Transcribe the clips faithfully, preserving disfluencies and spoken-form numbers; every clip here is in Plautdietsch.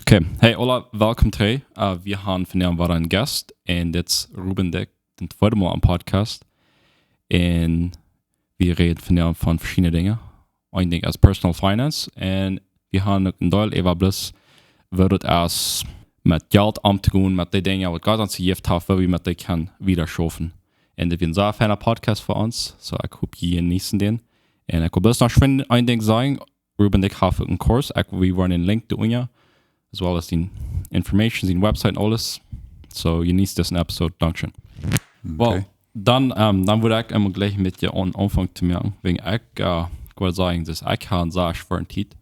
Okay, hey, hola, welcome trigj. Uh, wie haben vondoag wada een Gast un dit es Ruben Dyck, daut tweede Mol aum Podcast. Un wie räden vondoag von veschiedne Dinja. Een Dinkj es personal finance un wie haben uk een Deel äwa bloos, woo daut es met Jelt omtogonen, met dee Dinja waut Gott ons jejäft haft, woo wie met dee kjennen wieda schaufen. Un dit wia een sea feina Podcast fa ons, so ekj hop jie jeneeten dän. Un ekj well bloos noch schwind een Dinkj sajen, Ruben, ekj hab een Kurs, ekj, wie woaren een Link doa unja, as well as dee Information, dee Website un aules. So, jeneet dise Episode, dankscheen. Well, dan, um, dan wudd ekj emol jlikj met dee aun, aunfangen to moaken, wäajen ekj, uh, ekj wudd sajen, daut ekj hab een sea schwoare Tiet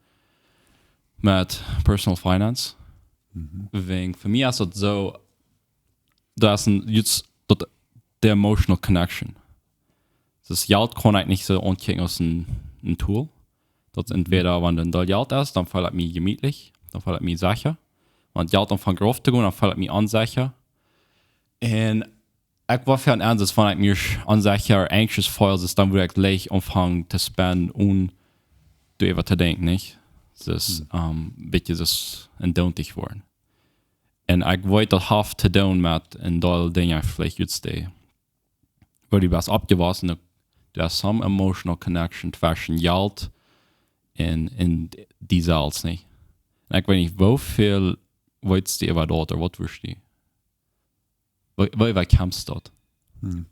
met personal finance. Wäajen fa mie es daut soo, daut es een, just daut, de emotional connection. Daut Jelt kaun ekj nich soo aunkjikjen aus een, een Tool. Daut entweder, wan een Deel Jelt es, dan feel ekj mie jemietlich, dan feel ekj mie secha. Wan Jelt aunfangt rauf to gonen, dan feel ekj mie onsecha. Un ekj wull fa een Ende, wan ekj mie onsecha or anxious feel, dan wudd ekj leicht aunfangen to spenden, onen doaräwa to denkjen, nich? Daut es, um, een bät daut een Doontiet woaren. Un ekj weet, daut haft to doonen met een Deel Dinja, veleicht just dee, woo du best oppjewossen, daut, daut es some emotional connection tweschen Jelt un, un die selfst, nich? Un ekj weet nich, woo väl weetst du äwa daut, ooda waut weetst du? Woo, woo, woo kjemst daut? Hm.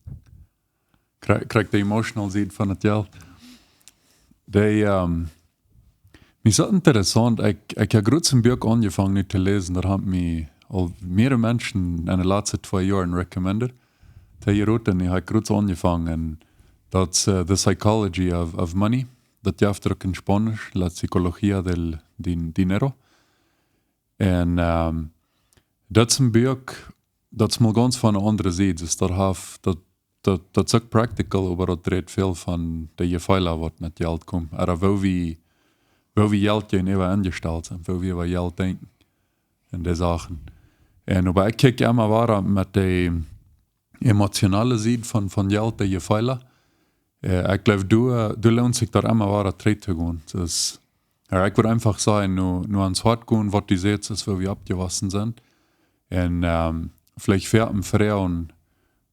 Kjrie-, kjricht de emotional Sied von daut Jelt. Dee, um, mie es daut interessaunt, ekj, ekj hab krakjt een Buak aunjefongen nu to läsen, daut haben mie aul mearere Menschen en de latste twee Joa recommended. Dee hia rut, un dee hab ekj krakjt aunjefongen. Daut es, uh, The Psychology of, of Money. Daut jeft uk en Spaunisch, La Psicología del Din-, Dinero. Un, um, daut es een Buak, daut es mol gaunz von eene aundre Sied. Dus daut haft, daut, daut, daut es uk practical, oba daut rät väl von de Jefeelen waut met Jelt komen. Ooda woo wie, woo wie Jelt jäajenäwa enjestalt sent, woo wie äwa Jelt denkjen un dee Sachen. Un oba ekj kjikj emma wada met de emotionale Sied von, von Jelt, de Jefeelen. Uh, ekj jleew, du, uh, du loont sikj doa emma wada trigj to gonen. Dus, uh, ekj wudd eefach sajen, nu, nu aun daut gonen, waut du sajchst, es woo wie oppjewossen sent. Un, um, veleicht fa een Froag,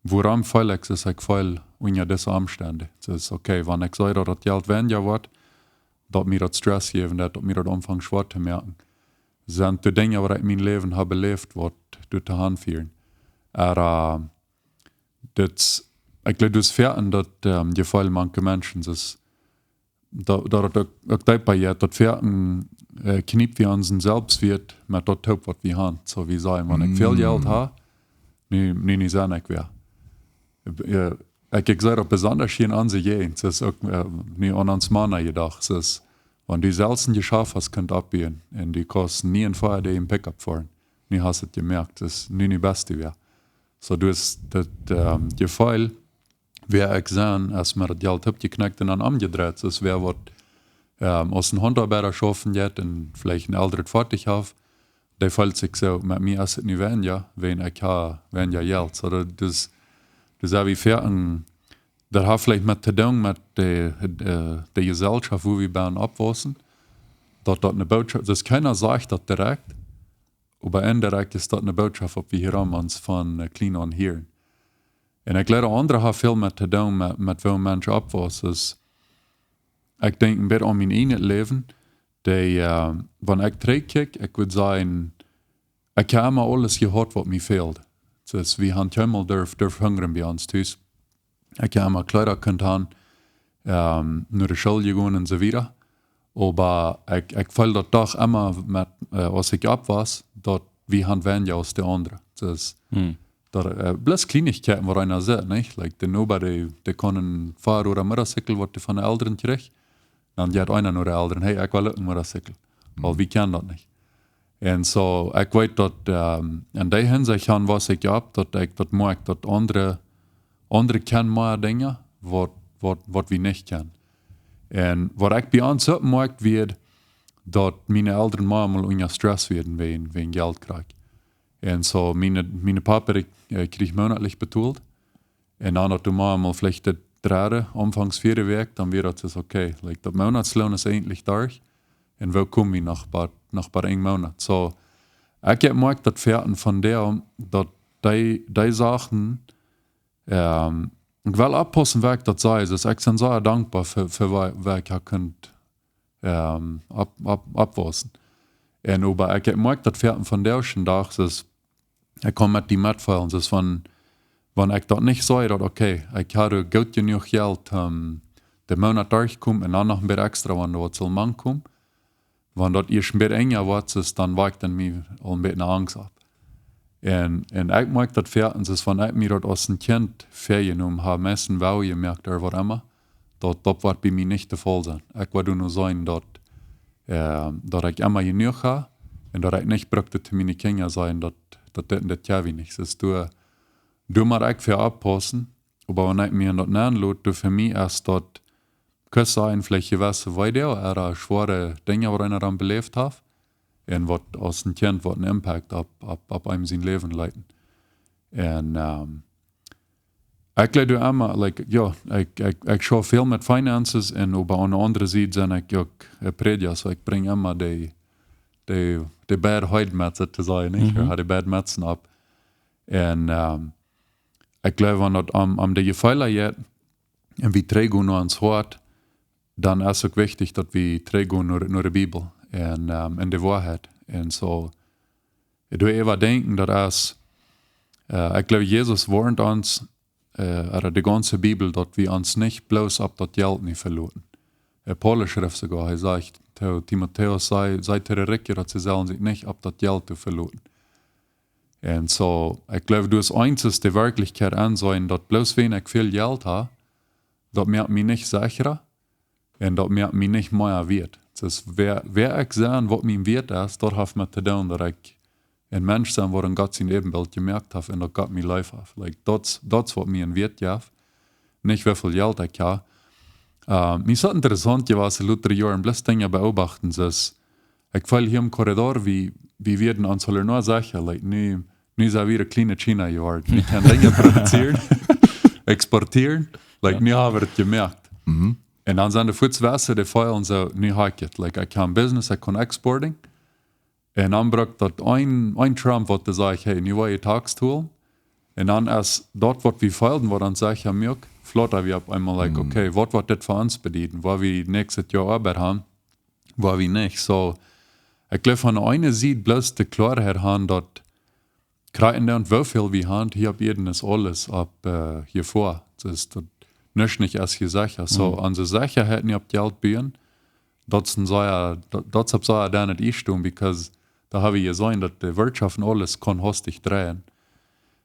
wuarom feel ekj soo aus ekj feel unja dise Omstend? Daut es okay, wan ekj see, daut daut Jelt weinja woat, daut mie daut Stress jeft, daut, daut mie daut aunfangt schwoa to moaken. Sent de Dinja, waut ekj en mien Läwen hab beläft, waut doatoo hanfieren. Ooda, daut, ekj jleew, daut es fa een, daut, um, Jefeel mank Menschen es, daut, daut uk, uk dee Poat, daut fa een, uh, kjniep wie onsen Selfstwieet met daut toop, waut wie haben. Soo wie sajen, wan ekj väl Jelt hab, nu, nu, nu sie ekj wea. Uh, ekj, ekj see daut besonda hia en onse Jäajent, daut es uk, uh, nu aun ons Mana jedocht, daut es, wan du selfst een Jeschaft hast kunt oppbuen, un du kaust nie een Fua dee een Pickup foaren. Nu hast daut jemoakt, daut es nu, nu best du wea. Soo, daut es daut, um, Jefeel, wea ekj sie, aus mie daut Jelt oppjekjnakt un dan omjedreit. Daut es wea waut, um, aus een Hauntoabeida schaufen jeit un veleicht een elret Foatich haft, dee feelt sikj soo, met mie es daut nu weinja, wäajen ekj hab weinja Jelt. Soo, daut, daut es, daut es wea fa een, daut haft veleicht met to doonen met de, de, de Jeselschoft, woo wie bie oppwossen. Daut, daut ne Bootschoft, daut kjeena sajcht daut direkt, oba endirekjt es daut ne Bootschoft, waut wie hia aun ons von, uh, kjlien aun hieren. Un ekj jleew, aundre haft väl met to doonen met, met woo een Mensch oppwost. Dus ekj denkj een bät aun mien ieejnet Läwen, dee, uh, wan ekj trigjkjikj, ekj wudd sajen, ekj hab emma aules jehaut, waut mie fäld. Dus wie haben kjeenmol durft, durft hungren bie ons tus. Ekj hab emma Kjleeda kunt haben, um, no de School jegonen un soo wieda. Oba ekj, ekj feeld daut doch emma met, uh, aus ekj oppwoss, daut wie haben weinja aus de aundre. Dus, daut, uh, bloos Kjlienichkjeiten, wua eena sitt, nich? Like, de Noba, dee, dee kaun een Foatich ooda Motorcycle, waut dee von de Elren kjrieech. Dan jeit eena no de Elren, hey, ekj well uk een Motorcycle. Wiels wie kjennen daut nich. Un soo, ekj weet daut, um, en dee Hinsecht han woss ekj opp, daut ekj daut moakj, daut aundre, aundre kjennen mea Dinja, waut, waut, waut wie nich kjennen. Un waut ekj bie ons uk moakj wia, daut miene Elren mea mol unja Stress wieren wäajen, wäajen Jeltkjrakj. Un soo, miene, miene Papa, dee, uh, kjrieech moonatlich betolt. Un dan daut du mol, mol veleicht de dredde, aunfangs vieede Wäakj, dan wia daut es okay. Like, daut Moonatsloon es eejentlich derch. Un woo kom wie noch bie, noch bie een Moonat? Soo, Ekj moakj daut Fäaten von däm, daut dee, dee Sachen, ähm, ekj well oppaussen, woo ekj daut saj. Aulsoo, ekj sie sea dankboa fa, fa woo, woo ekj hab kunt, ähm, opp, opp, oppwaussen. Un oba ekj moakj daut Fäaten von dän ieeschten Dach, aulsoo, ekj kaun met die metfeelen. Aulsoo, wan, wan ekj daut nich saj, daut, okay, ekj hab goot jenuach Jelt, ähm, dän Moonat derchkomen un dan noch een bät extra, wan doa waut saul mank komen. Wan daut ieescht een bät enja woat, aulsoo, dan woat daut mie aul een bät Angst opp. Un, un ekj moakj daut Fäaten, aulsoo, wan ekj mie daut aus een Kjint väajenomen hab, meist woo jemoakt ooda waut emma, daut, daut woat bie mie nich de Faul sennen. Ekj woa doa nu sennen, daut, äh, daut ekj emma jenuach hab un daut ekj nich bruck to miene Kjinja sajen, daut, daut dit un dit hab wie nich. Aulsoo, doa, doa mott ekj fa oppaussen, oba wan ekj mie en daut nenlot, doa fa mie es daut, kaust sajen, veleicht jewesse Weedoag ooda schwoare Dinja, waut eena dan beläft haft, un waut aus een Kjint waut een Impact opp, opp, opp eenem sien Läwen leeten. Un, ähm, ekj leid doa emma, like, jo, ekj, ekj, ekj schaufe väl met Finances un oba aun de aundre Sied sie ekj uk, äh, Prädja, soo ekj brinj emma dee, dee, dee beid Hieden met, soo to sajen, nich? Mhm. Ekj hab dee beid Metzen opp. Un, ähm, ekj jleew, wan daut om, om de Jefeelen jeit, un wie trigjgonen no ons Hoat, dan es uk wichtich, daut wie trigjgonen no, no de Bibel un, ähm, en de Woarheit. Un soo, doa äwa denkjen, daut es, äh, ekj jleew, Jesus woarnt ons, äh, ooda de gaunze Bibel, daut wie ons nich bloos opp daut Jelt nu veloten. Äh, Paulus schrift soogoa, hee sajcht to Timotäus, saj, saj to de Rikje, daut see sellen sikj nich opp daut Jelt to veloten. Un soo, ekj jleew, daut es eent, es de Werkjlichkjeit aunseenen, daut bloos wan ekj väl Jelt hab, daut moakt mie nich secha un daut moakt mie nich mea wieet. Aulsoo, wäa, wäa ekj sie, waut mien Wieet es, daut haft met to doonen, daut ekj een Mensch sie, waut en Gott sien Äbenbilt jemoakt haft un daut Gott mie leef haft. Like, daut, daut es waut mie een Wieet jeft. Nich woo väl Jelt ekj hab. Äh, mie es daut interessaunt jewast, de latste Joaren, bloos Dinja beobachten, aulsoo, ekj feel hia em Korridor, wie, wie wieren ons aul noch secha, like, nu, nu sent wie kjliene Kjinja jeworden. Wie kjennen Dinja produzieren, exportieren, like, jo, nu hab wie daut jemoakt. Mhm. Un dan sent de Futzwässer, dee feelen soo, nu hab ekj et. Like, ekj hab een Business, ekj kaun exporting. Un dan brukt daut een, een Trump, waut dee sajcht, hey, nu woa jie Tax tolen. Un dan es daut, waut wie feelden, waut ons secha moakt, flota wie opp eemol, like, mhm, okay, waut woat dit fa ons bedieden? Woa wie näakjstet Joa Oabeit haben? Woa wie nich. Soo, ekj jleew, von de eene Sied bloos de Kloarheit haben, daut krakjt endoont woo väl wie haben, hia opp Ieed es aules opp, äh, Jefoa. Daut es daut nuscht nich es jesecha. Soo, mhm, onse Sechaheit nu opp Jelt buen, daut es een sea, daut, daut es opp sea dan et ieescht doonen, because doa hab wie jeseenen, daut de Wirtschoft un aules kaun hastich dreien.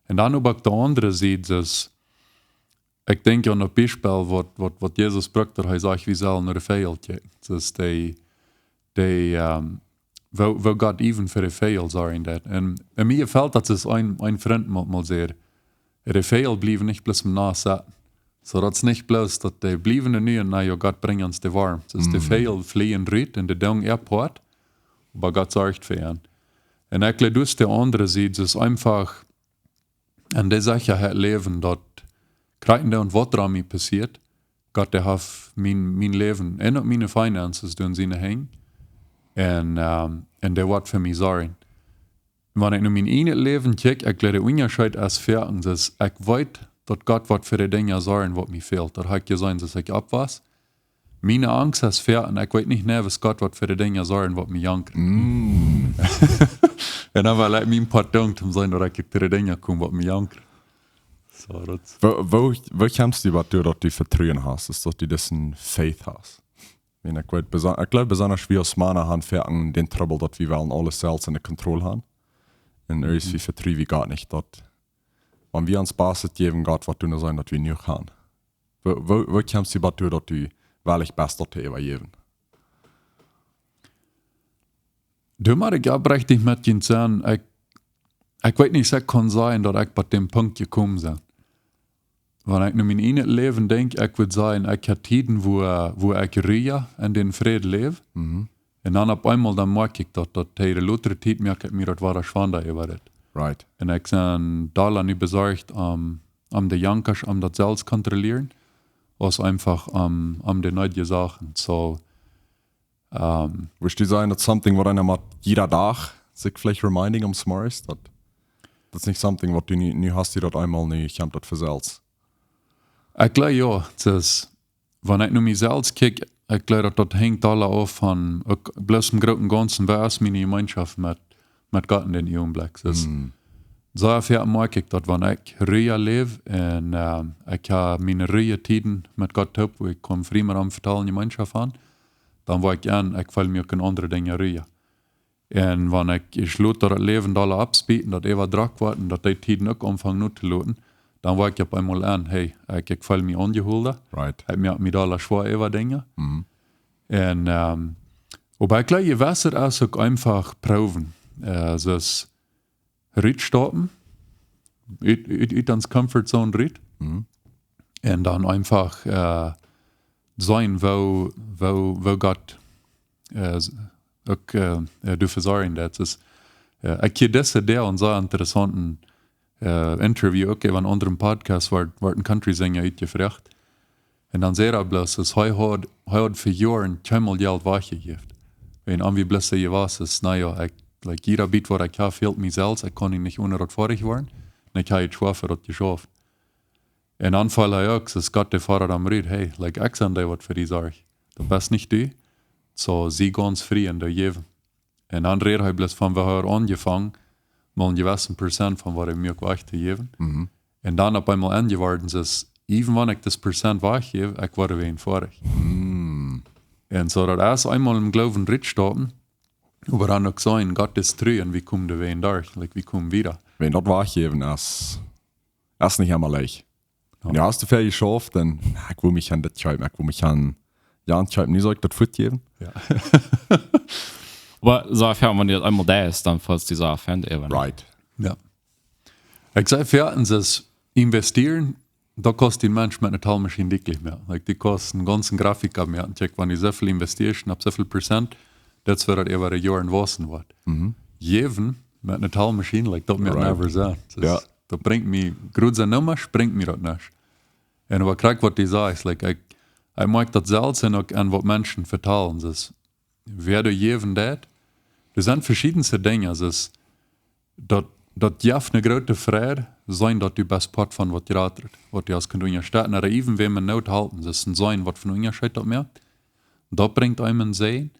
Un dan oba uk de aundre Sied, daut ekj denkj aun daut Biespel, waut, waut, waut Jesus brukt, daut hee sajcht, wie sellen no de Väajel kjikjen. Daut es dee, dee, ähm, woo, woo Gott even fa de Väajel sorjen deit. Un, un mie jefelt daut, es een, een Frint mol, mol säd, de Väajel bliewen nich bloos em Nast setten. Soo daut es nich bloos daut dee bliewen doa nu un, na jo, Gott brinjt ons de Woarm. Daut es, de, mm, Väajel fleajen rut un dee doonen äa Poat, oba Gott sorcht fa an. Un ekj jleew, daut es de aundre Sied, daut es eefach en de Sechaheit läwen, daut krakjt endoont waut doa mie passieet, Gott, dee haft mien, mien Läwen un uk miene Finances doa en siene Henj. Un, ähm, un dee woat fa mie sorjen. Wan ekj nu mien ieejnet Läwen kjikj, ekj jleew, de Unjascheet es foaken, daut ekj weet, daut Gott woat fa de Dinja sorjen, waut mie fält. Daut hab ekj jeseenen, aus ekj oppwos. Miene Angst es foaken, ekj weet nich, nä, aus Gott woat fa de Dinja sorjen, waut mie jankren. Mm. Un dan well ekj mien Poat doonen, om to seenen, daut ekj to de Dinja kom, waut mie jankren. Soo, daut. Woo, woo, woo kjemst du doatoo, daut du Vetruen hast, es daut du dise faith hast? Ekj meen, ekj weet, beso-, ekj jleew, besonda wie aus Mana haben foaken dän Trubbel, daut wie wellen aules selfst enne Kontroll haben. Un irjentwoo, mhm, vetruen wie Gott nich, daut, wan wie ons Bastet jäwen, Gott woat doonen sennen, daut wie jenuach haben. Woo, woo, woo kjemst du doatoo, daut du wellich best, daut to äwajäwen? Doa mott ekj oprechtich met junt sennen, ekj, ekj weet nich, aus ekj kaun sajen, daut ekj bie dän Punkt jekomen sie. Wan ekj nu mien ieejnet Läwen denkj, ekj wudd sajen, ekj hab Tieden, wua, wua ekj Ru en dän Fräd läw. Mhm. Un dan opp eemol, dan moakj ekj daut, daut de lota Tiet moakj ekj mie daut wada schwanda äwa dit. Right. Un ekj sie dolla nu besorcht, om, om de Jankasch, om daut selfst kontrollieren, aus eefach om, om de needje Sachen. Soo, ähm, wurscht du sajen, daut something, waut eena mott jieda Dach Sikj veleicht reminding om s'morjes, daut, daut es nich something waut du nu, nu hast du daut eemol, nu kjemt daut von selfst. Ekj jleew jo, daut es, wan ekj no mie selfst kjikj, ekj jleew daut daut henjt aula auf von, uk bloos em grooten gaunzen, woo es miene Jemeenschoft met, met Gott en dän Uagenblekj. Daut es, soo väl moakj ekj daut, wan ekj ruja läw un, ähm, ekj hab miene ruja Tieden met Gott toop, wua ekj kaun frie met am vetalen, Jemeenschoft han, dan woa ekj en, ekj feel mie uk en aundre Dinja ruja. Un wan ekj, ekj lot daut Läwen dolla oppspieten, daut äwa drock woat un daut dee Tieden uk aunfangen no to loten, dan woa ekj opp eemol en, hey, ekj, ekj feel mie aunjehoolen. Right. Ekj moak mie dolla schwoa äwa Dinja. Mhm. Un, ähm, oba ekj jleew, je besser es uk eefach proowen. Äh, daut es rutstappen, ut, ut, ut ons comfort zone rut. Mhm. Un dan eefach, äh, seenen, woo, woo, woo Gott, äh, s-, uk, äh, äh, doafäa sorjen deit. Daut es, äh, ekj hia dise Dach en soo interessaunten, äh, Interview, uk äwa en aundren Podcast, wort, wort een Country-Sinja utjefroacht. Un dan säd hee bloos, daut hee haud, hee haud fa Joaren kjeenmol Jelt wajchjejäft. Un aun wie bloos jewast es, na jo, ekj, like, jieda Biet waut ekj hab, fält mie selfst, ekj kaun nich onen daut foadich woaren. Un ekj hab ieescht schwoa fa daut jeschauft. Un dan feel hee uk, daut Gott de Voda dan rät, hey, like, ekj sie dee waut fa die sorcht. Daut best nich du. Soo, sie gaunz frie en dee jäwen. Un dan rät hee bloos von, woo hee haud aunjefongen, mol een jewessen Prozent von waut hee mie uk wajch to jäwen. Mhm. Un dan opp eemol aunjeworden es, even wan ekj daut Prozent wajchjäw, ekj woa wada foadich. Mm. Un soo, daut es eemol em Gloowen rutstappen, oba dan uk seenen, Gott es tru un wie komen doa wada derch, like, wie komen wieda. Wan daut wajchjäwen es, es nich emma leicht. Jo. Un du hast väl jeschauft, dan, ekj well mie aun dit kjeepen, ekj well mie aun, jo, aun kjeepen, nu saul ekj daut fuatjäwen. Jo. Oba soo, jo, wan du daut eemol deist, dan fälst du soo aun äwa. Right. Jo. Ekj saj, fa ons es investieren, daut kost een Mensch met eene Talmaschien dikjlich mea. Like, dee kost een gaunzen Grafika mea. Un kjikj, wan du soo väl investierst, un opp soo väl Prozent, daut es woo daut äwa de Joaren wausen woat. Mhm. Jäwen met eene Talmaschien, like, daut mea. Right. Never seen. Daut es, jo, daut brinjt mie, groot sent Nummasch, brinjt mie daut nich. Un waut krakjt waut du sajchst, like, ekj, ekj moak daut selfst un uk aun waut Menschen vetalen. Daut es, wäa doa jäwen deit, doa sent veschiedenste Dinja, daut es, daut, daut jeft eene groote Freid, seenen daut du best Poat von waut jratret, waut du hast kunt unjastetten, ooda even wäm en Noot halpen, daut es een seenen waut fa een Unjascheet daut moakt. Daut brinjt eenem een Säajen.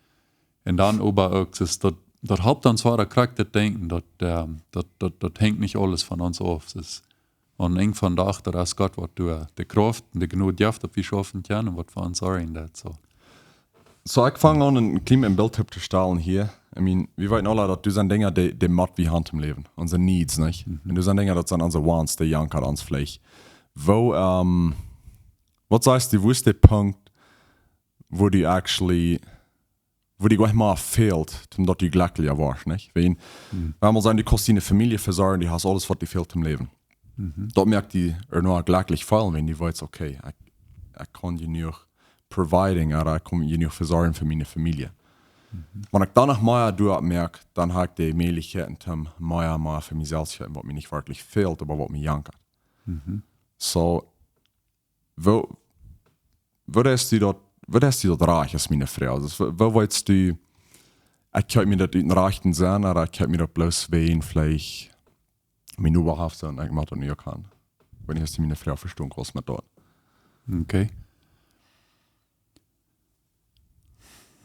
Un dan oba uk, daut, daut halpt ons wada krakjt to denkjen, daut, ähm, daut, daut, daut henjt nich aules von ons auf. Daut es, aun Enj von Dach, daut es Gott waut doa, äh, de Krauft un de Jnod jeft, daut wie schaufen kjennen un waut fa ons sorjen deit, soo. Soo, ekj fang aun een kjlien Bilt opptostalen hia. I mean, wie weeten aula daut doa sent Dinja dee, dee mott wie han em Läwen. Onse needs, nich? Mhm. Un doa sent Dinja, daut sent onse wants, dee jankat ons veleicht. Woo, ähm, waut sajchst du, woo es de Punkt, woo du actually woo die goanich mea fält, om daut du jlekjlich woascht, nich? Wan, mhm, wan wie sajen, du kaust diene Famielje vesorjen, du hast aules waut die fält em Läwen. Mhm. Daut moakt die ea noch jlekjlich feelen, wan du weetst, okay, ekj, ekj kaun jenuach providing, ooda ekj kaun jenuach vesorjen fa miene Famielje. Mhm. Wan ekj dan noch mea doa moak, dan hab ekj de Mäajlichkjeit om mea, mea fa mie selfst to haben, waut mie nich werkjlich fält, oba waut mie jankat. Mhm. Soo, woo, woo deist du daut, woo deist du daut rajcht, es miene Froag. Daut es, woo, woo weetst du, ekj kaun mie daut ut dän rajchten sennen, ooda ekj kaun mie daut bloos wäajen veleicht mien Obahaft sennen, ekj mott daut nich uk han. Wan du hast miene Froag vestonen kaust met daut. Okay.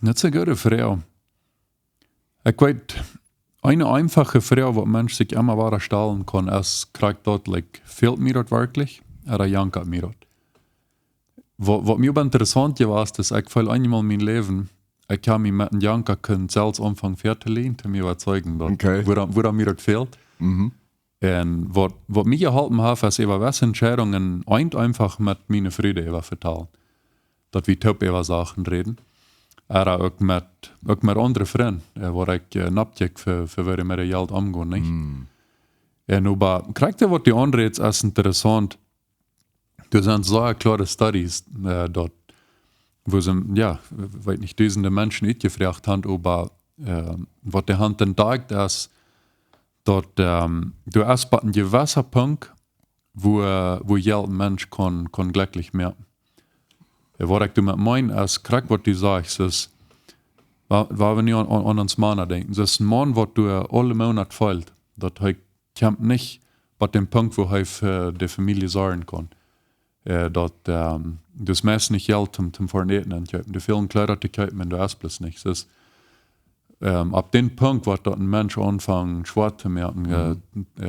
Daut es eene goode Froag. Ekj weet, eene eenfache Froag, waut een Mensch sikj emma wada stalen kaun, es, krakjt daut, like, fält mie daut werkjlich, ooda jankat mie daut? Waut, waut mie oba interessaunt jewast es, ekj feel eenjemol en mien Läwen, ekj hab mie met een Janka kunt selfst aunfangen väatolieren, om mie waut to sajen, daut, okay, wuarom, wuarom mie daut fält. Mhm. Un waut, waut mie jeholpen haft, es äwa jewesse Entscheidungen eent eenfach met miene Frind äwa vetalen. Daut wie toop äwa Sachen räden. Ooda uk met, uk met aundre Frind, äh, wua ekj, äh, nopp kjikj fa, fa woo dee met daut Jelt omgonen, nich? Mm. Un oba, krakjt waut du aunrätst, es interessaunt. Doa sent soo kloare Studies, äh, daut, wua see, jo, weet nich, dusende Menschen utjefroacht haben, oba, äh, waut dee haben entdakjt es, daut, ähm, doa es bat een jewessa Punkt, wua, wua Jelt een Mensch kaun, kaun jlekjlich moaken. Un waut ekj doamet meen, es krakjt waut du sajchst, es, Wua wie nu aun ons Mana denkjen, daut es een Maun waut doa aule Moonat fält, daut hee kjemt nich bat dän Punkt wua hee fa de Famielje sorjen kaun. Daut, daut es meist nich Jelt toom, toom fa Äten enkjeepen, de väle Kjleeda to kjeepen, un daut es bloos nich. Daut es, opp dän Punkt woat daut een Mensch aunfangen schwoa to moaken,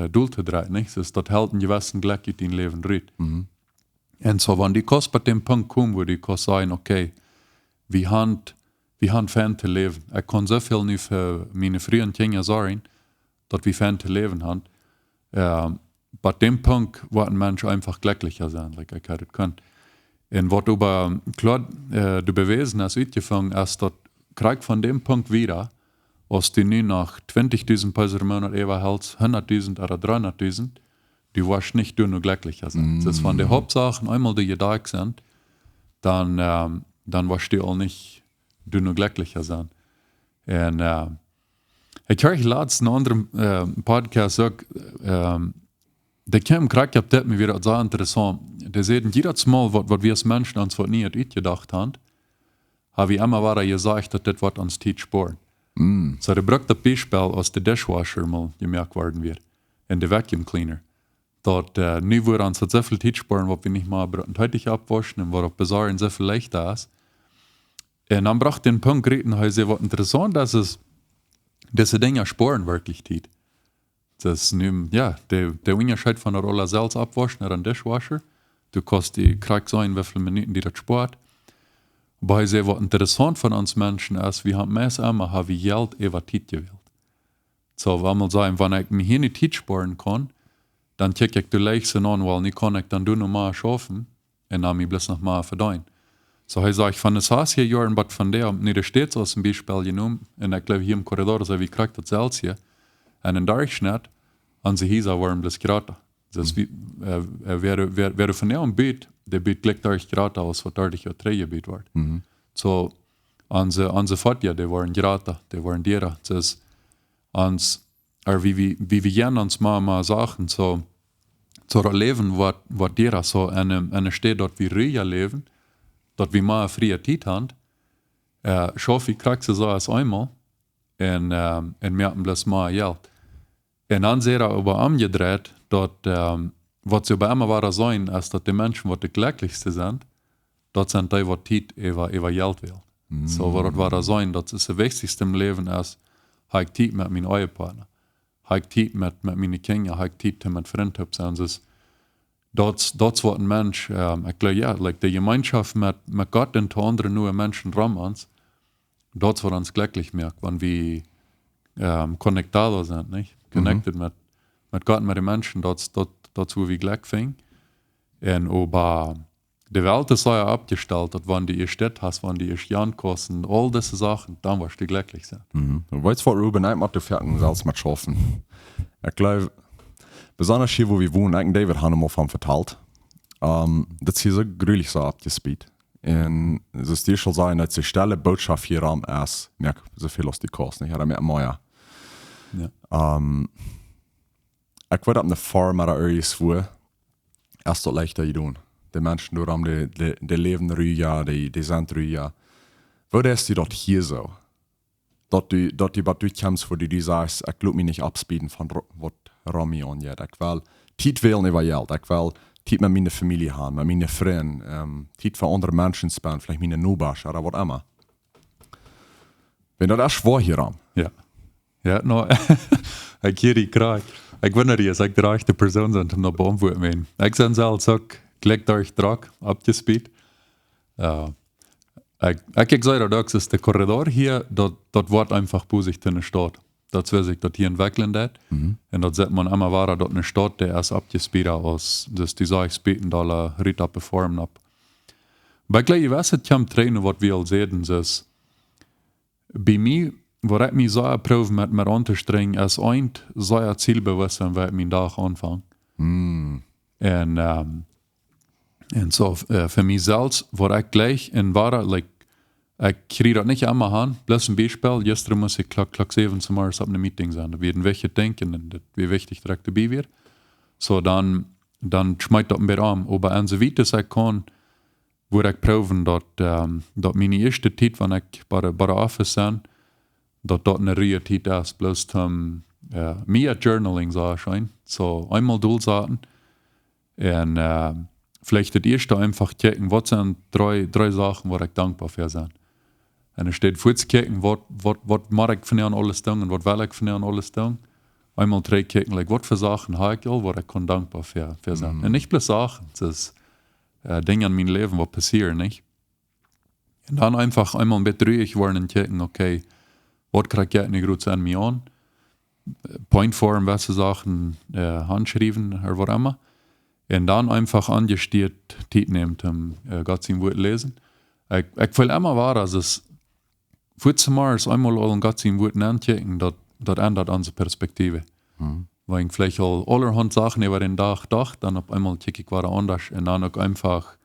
dol to dreien, nich? Daut, daut helt een jewesset Jlekj ut dien Läwen rut. Un soo, wan du kaust bat dän Punkt komen wua du kaust sajen, okay, wie han, wie han fein to läwen. Ekj kaun soo väl nu fa miene Fru un Kjinja sorjen, daut wie fein to läwen han. Bat dän Punkt woat een Mensch eenfach jlekjlicha sennen, like ekj haud daut kunt. Un waut oba kloa doa bewiesen es, utjefungen es, daut krakjt von dän Punkt wieda, aus du nu noch twintichdusent Pesos em Moonat äwahelst, hundatdusent ooda dreehundatdusent, du woascht nich doano jlekjlicha sennen. Daut es, wan de Hauptsachen eemol doa jedakjt sent, dan, dan woascht du aul nich doano jlekjlicha sennen. Un ekj hieed latst een aundren Podcast uk, dee kjeem krakjt opp dit, mie wia daut soo interessaunt. Dee säden, jiedet Mol waut, waut wie aus Menschen ons waut Nieet utjedocht han, ha wie emma wada jesajcht, daut dit woat ons Tiet spoaren. Soo, dee brukt daut Biespel, aus de Dishwasher mol jemoakt worden wia, un de Vacuum Cleaner. Daut nu woat ons daut soo väl Tiet spoaren, waut wie nich mea brucken Tiet oppwauschen un waut opp besorjen soo väl leichta es. Un dan brocht dän Punkt rut un hee säd, waut interessaunt es, es, dise Dinja spoaren werkjlich Tiet. Daut es nu, jo, de, de Unjascheet von de Rolla selfst oppwauschen ooda een Dishwasher. Du kaust dee krakjt seenen, woo väl Minuten die daut spoat. Oba hee säd, waut interessaunt von ons Menschen es, wie han meist emma, ha wie Jelt äwa Tiet jewält. Soo, wan wie sajen, wan ekj mie hia nu Tiet spoaren kaun, dan kjikj ekj de Leew soo aun, well, nu kaun ekj dan doano mea schaufen un dan mie bloos noch mea vedeenen. Soo, hee sajcht, von de sastich Joaren bat vondoag, om nu de States aus een Biespel jenomen, un ekj jleew hia em Corridor, soo wie krakjt daut selfst hia, un em Derchschnitt, onse Hiesa woaren bloos jrata. Daut es, wäa, wäa, wäa von doa bud, dee bud jlikj derch jrata aus waut dertich Joa trigj jebut wort. Soo, onse, onse Foatieja, dee woaren jrata, dee woaren diera. Daut es, ons, ooda wie, wie, wie, wie jleichen ons mea, mea Sachen, soo, soo daut Läwen woat, woat diera, soo, en, en de Städ daut wie ruja läwen, daut wie mea frie Tiet han, schauf wie krakjt soo aus eemol, un, un moaken bloos mea Jelt. Un dan es daut oba omjedreit, daut, waut see oba emma wada sajen, es daut de Menschen, waut de jlekjlichste sent, daut sent dee, waut Tiet äwa, äwa Jelt wellen. Soo, waut daut wada sajen, daut es daut Wichtichste em Läwen es, ha ekj Tiet met mienen Ehepartner, ha ekj Tiet met, met miene Kjinja, ha ekj Tiet met Frind toop sennen. Daut, daut es waut een Mensch, ekj jleew, jo, like, de Jemeenschoft met, met Gott un de aundre nieet Menschen rom ons, daut es waut ons jlekjlich moakt, wan wie conectado sent, nich? Connected met, met Gott, met de Menschen, daut, daut, daut es wua wie Jlekj finjen. Un oba de Welt es soo oppjestalt, daut wan du ieescht dit hast, wan du ieescht jant kaust, aul dise Sachen, dan woascht du jlekjlich sennen. Du weetst waut, Ruben, ekj mott doa foaken selfst met schaufen. Ekj jleew, besonda hia, wua wie wonen, ekj un David han emol von vetalt. Daut es hia soo jrulich soo oppjespeedt. Un soo aus du aul sajchst, daut de stelle Bootschoft hia rom es, moakt soo väl aus du kaust, nich? Ooda moakt mea. Jo. Ekj weet, opp eene Farm ooda irjentwua es daut leichta jedonen. De Menschen doa rom, dee, dee, dee läwen ruja, dee, dee sent ruja. Woo es die daut hia soo? Daut du, daut du, waut du kjemst, wua du, du sajchst, ekj lot mie nich oppspeeden von ro-, waut rom mie aunjeit. Ekj well Tiet wälen äwa Jelt. Ekj well Tiet met miene Famielje han, met miene Frind, Tiet fa aundre Menschen spenden, veleicht miene Nobasch ooda waut emma. Wan daut es schwoa hia rom. Jo. Jo, no, ekj hia die krakjt. Ekj wunda, aus ekj de rajchte Persoon sie, om daut beauntwuaden. Ekj sie selfst uk jlikj derch drock oppjespeedt. Ekj, ekj, ekj saj daut uk, es de Corridor hia, daut, daut woat eenfach bosich enne Staut. Daut es, woo sikj daut hia entwekjelt haft. Un daut sitt eena emma wada, daut eene Staut, dee es oppjespeeda aus, daut es, dee soo oppjespeeda, doa rut opp de Farm opp. Oba ekj jleew, jie weeten, daut kjemt trigj no waut wie aul säden, daut bie mie, waut ekj mie soo proow met, met auntostrikjen, es eent, soo zielbewusst sennen, woo ekj mienen Dach aunfang. Un, un soo, fa mie selfst, waut ekj jlikj un wada, like, ekj kjrie daut nich emma han. Bloos een Biespel, jistren must ekj Klock, Klock säwen zemorjes opp een Meeting sennen. Daut wia een wichtjet Dinkj un daut wia wichtich, daut ekj doabie wia. Soo, dan, dan schmeet daut een bät om. Oba aun soo wiet aus ekj kaun, woa ekj proowen daut, daut miene ieeschte Tiet, wan ekj bie de, bie de Office sie, daut daut eene ruhje Tiet es, bloos toom, äh, mea Journaling, soo scheen. Soo, eemol dolsaten. Un, äh, veleicht daut ieeschte eefach checken, waut sent dree, dree Sachen, wua ekj dankboa fa sie. Un enne Städ fuaz checken, waut, waut, waut mott ekj vondoag aules doonen un waut well ekj vondoag aules doonen. Eemol trigj checken, like, waut fa Sachen hab ekj aul, wua ekj kaun dankboa fa, fa sie. Mhm. Un nich bloos Sachen, daut es, äh, Dinja en mien Läwen, waut passieren, nich? Un dan eefach eemol een bät ruhich woaren un checken, okay, waut kjrie ekj nu groots aun mie aun? Point form, waut fa Sachen, äh, aunschriewen ooda waut emma. Un dan eefach aunjesteet Tiet nämen, om, äh, Gott sien Wuat läsen. Ekj, ekj feel emma wada, daut es, fuaz zemorjes eemol aul en Gott sien Wuat aunchecken, daut, daut endat onse Perspektive. Mhm. Wan ekj veleicht aul aulahaunt Sachen äwa dän Dach docht, dan opp eemol check ekj wada aundasch un dan uk eefach,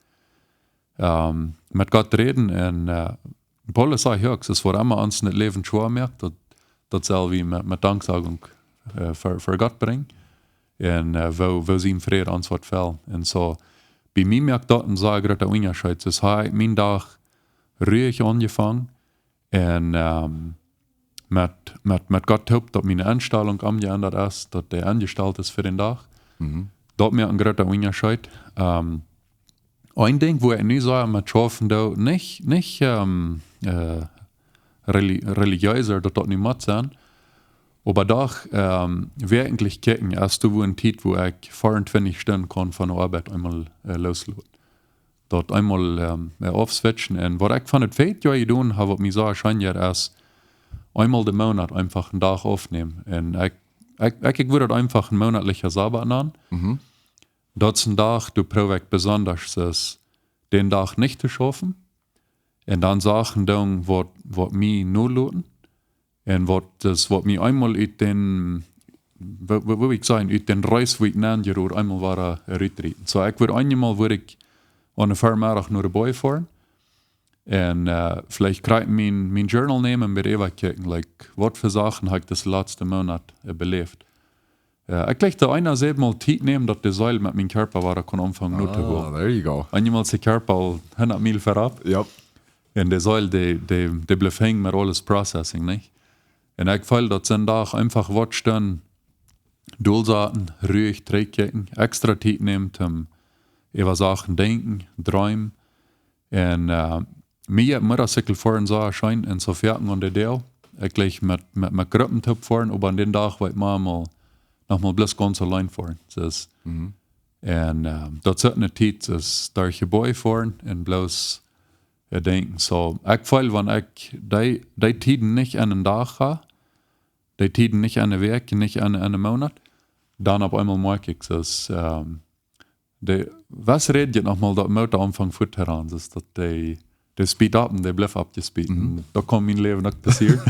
ähm, met Gott räden. Un, äh, Paulus sajcht uk, daut waut emma ons en daut Läwen schwoa moakt, daut, daut sell wie met, met Danksagung, äh, ver, ver Gott brinjen. Un, äh, woo, woo sien Fräd ons woat fellen. Un soo, bie mie moakt daut een sea groota Unjascheet. Daut hab ekj mienen Dach ruhich aunjefongen. Un, ähm, met, met, met Gott toop, daut miene Enstalunk omjeendat es, daut dee enjestalt es fa dän Dach. Mhm. Daut moakt een groota Unjascheet. Ähm, een Dinkj, wua ekj nu soo met schaufen doo, nich, nich, ähm, äh, reli-, religiös, daut daut nu mott sennen, oba doch, ähm, werkjlich checken, aus du wua eene Tiet, wua ekj veeauntwintich Stunden kaun von de Oabeit eemol, äh, loosloten. Daut eemol, ähm, äh, aufswitchen. Un waut ekj von daut Fäd jo jedonen hab, waut mie soo scheen es, eemol dän Moonat eefach een Dach aufnämen. Un ekj, ekj, ekj, ekj wudd daut eefach een moonatlicha Sabbat nanen. Mhm. Daut es een Dach, doa proow ekj besondasch, es dän Dach nich to schaufen. Un dan Sachen doonen, waut, waut mie nu loten. Un waut, daut waut mie eemol ut dän, woo, woo, woo ekj saj, ut dän Reis, wua ekj nenjeroad, eemol wada rutrieten. Soo, ekj wudd eenjemol, wudd ekj aun dän Vemedach no de Boaj foaren. Un, äh, veleicht kjrie ekj mien, mien Journal nämen un bie äwa checken, like, waut fa Sachen hab ekj dän latsten Moonat, äh, beläft. Äh, ekj jleich, daut eena sikj mol Tiet nämen, daut de Seel met mienen Kjarpa wada kaun aunfangen nu to Ah, hoolen. There you go. Eenjemol es de Kjarpa aul hundat Miel verab. Yep. Un de Seel, dee, dee, dee blift henjen met aules processing, nich? Un ekj feel, daut sien Dach eefach waut Stunden dolsaten, ruhich trigjkjikjen, extra Tiet nämen, om äwa Sachen denkjen, dreemen. Un, äh, mie jeit Motorcycle foaren soo scheen un soo foaken aun de Deel. Ekj jleich met, met, met Gruppen toop foaren, oba aun dän Dach wull ekj mau mol, noch mol bloos gaunz auleen foaren. Daut es, Mhm. un, äh, daut es eene Tiet, daut es derch de Boaj foaren un bloos, äh, denkjen. Soo, ekj feel, wan ekj dee, dee Tieden nich aun een Dach hab, dee Tieden nich aun eene Wäakj, nich aun, aun een Moonat, dan opp eemol moakj ekj, daut es, ähm, de, waut räd jie noch mol, daut Motor aunfangt fuat to rannen, daut es daut dee, dee speed opp un dee blift oppjespeed. Mhm. Un daut kaun mien Läwen uk passieren.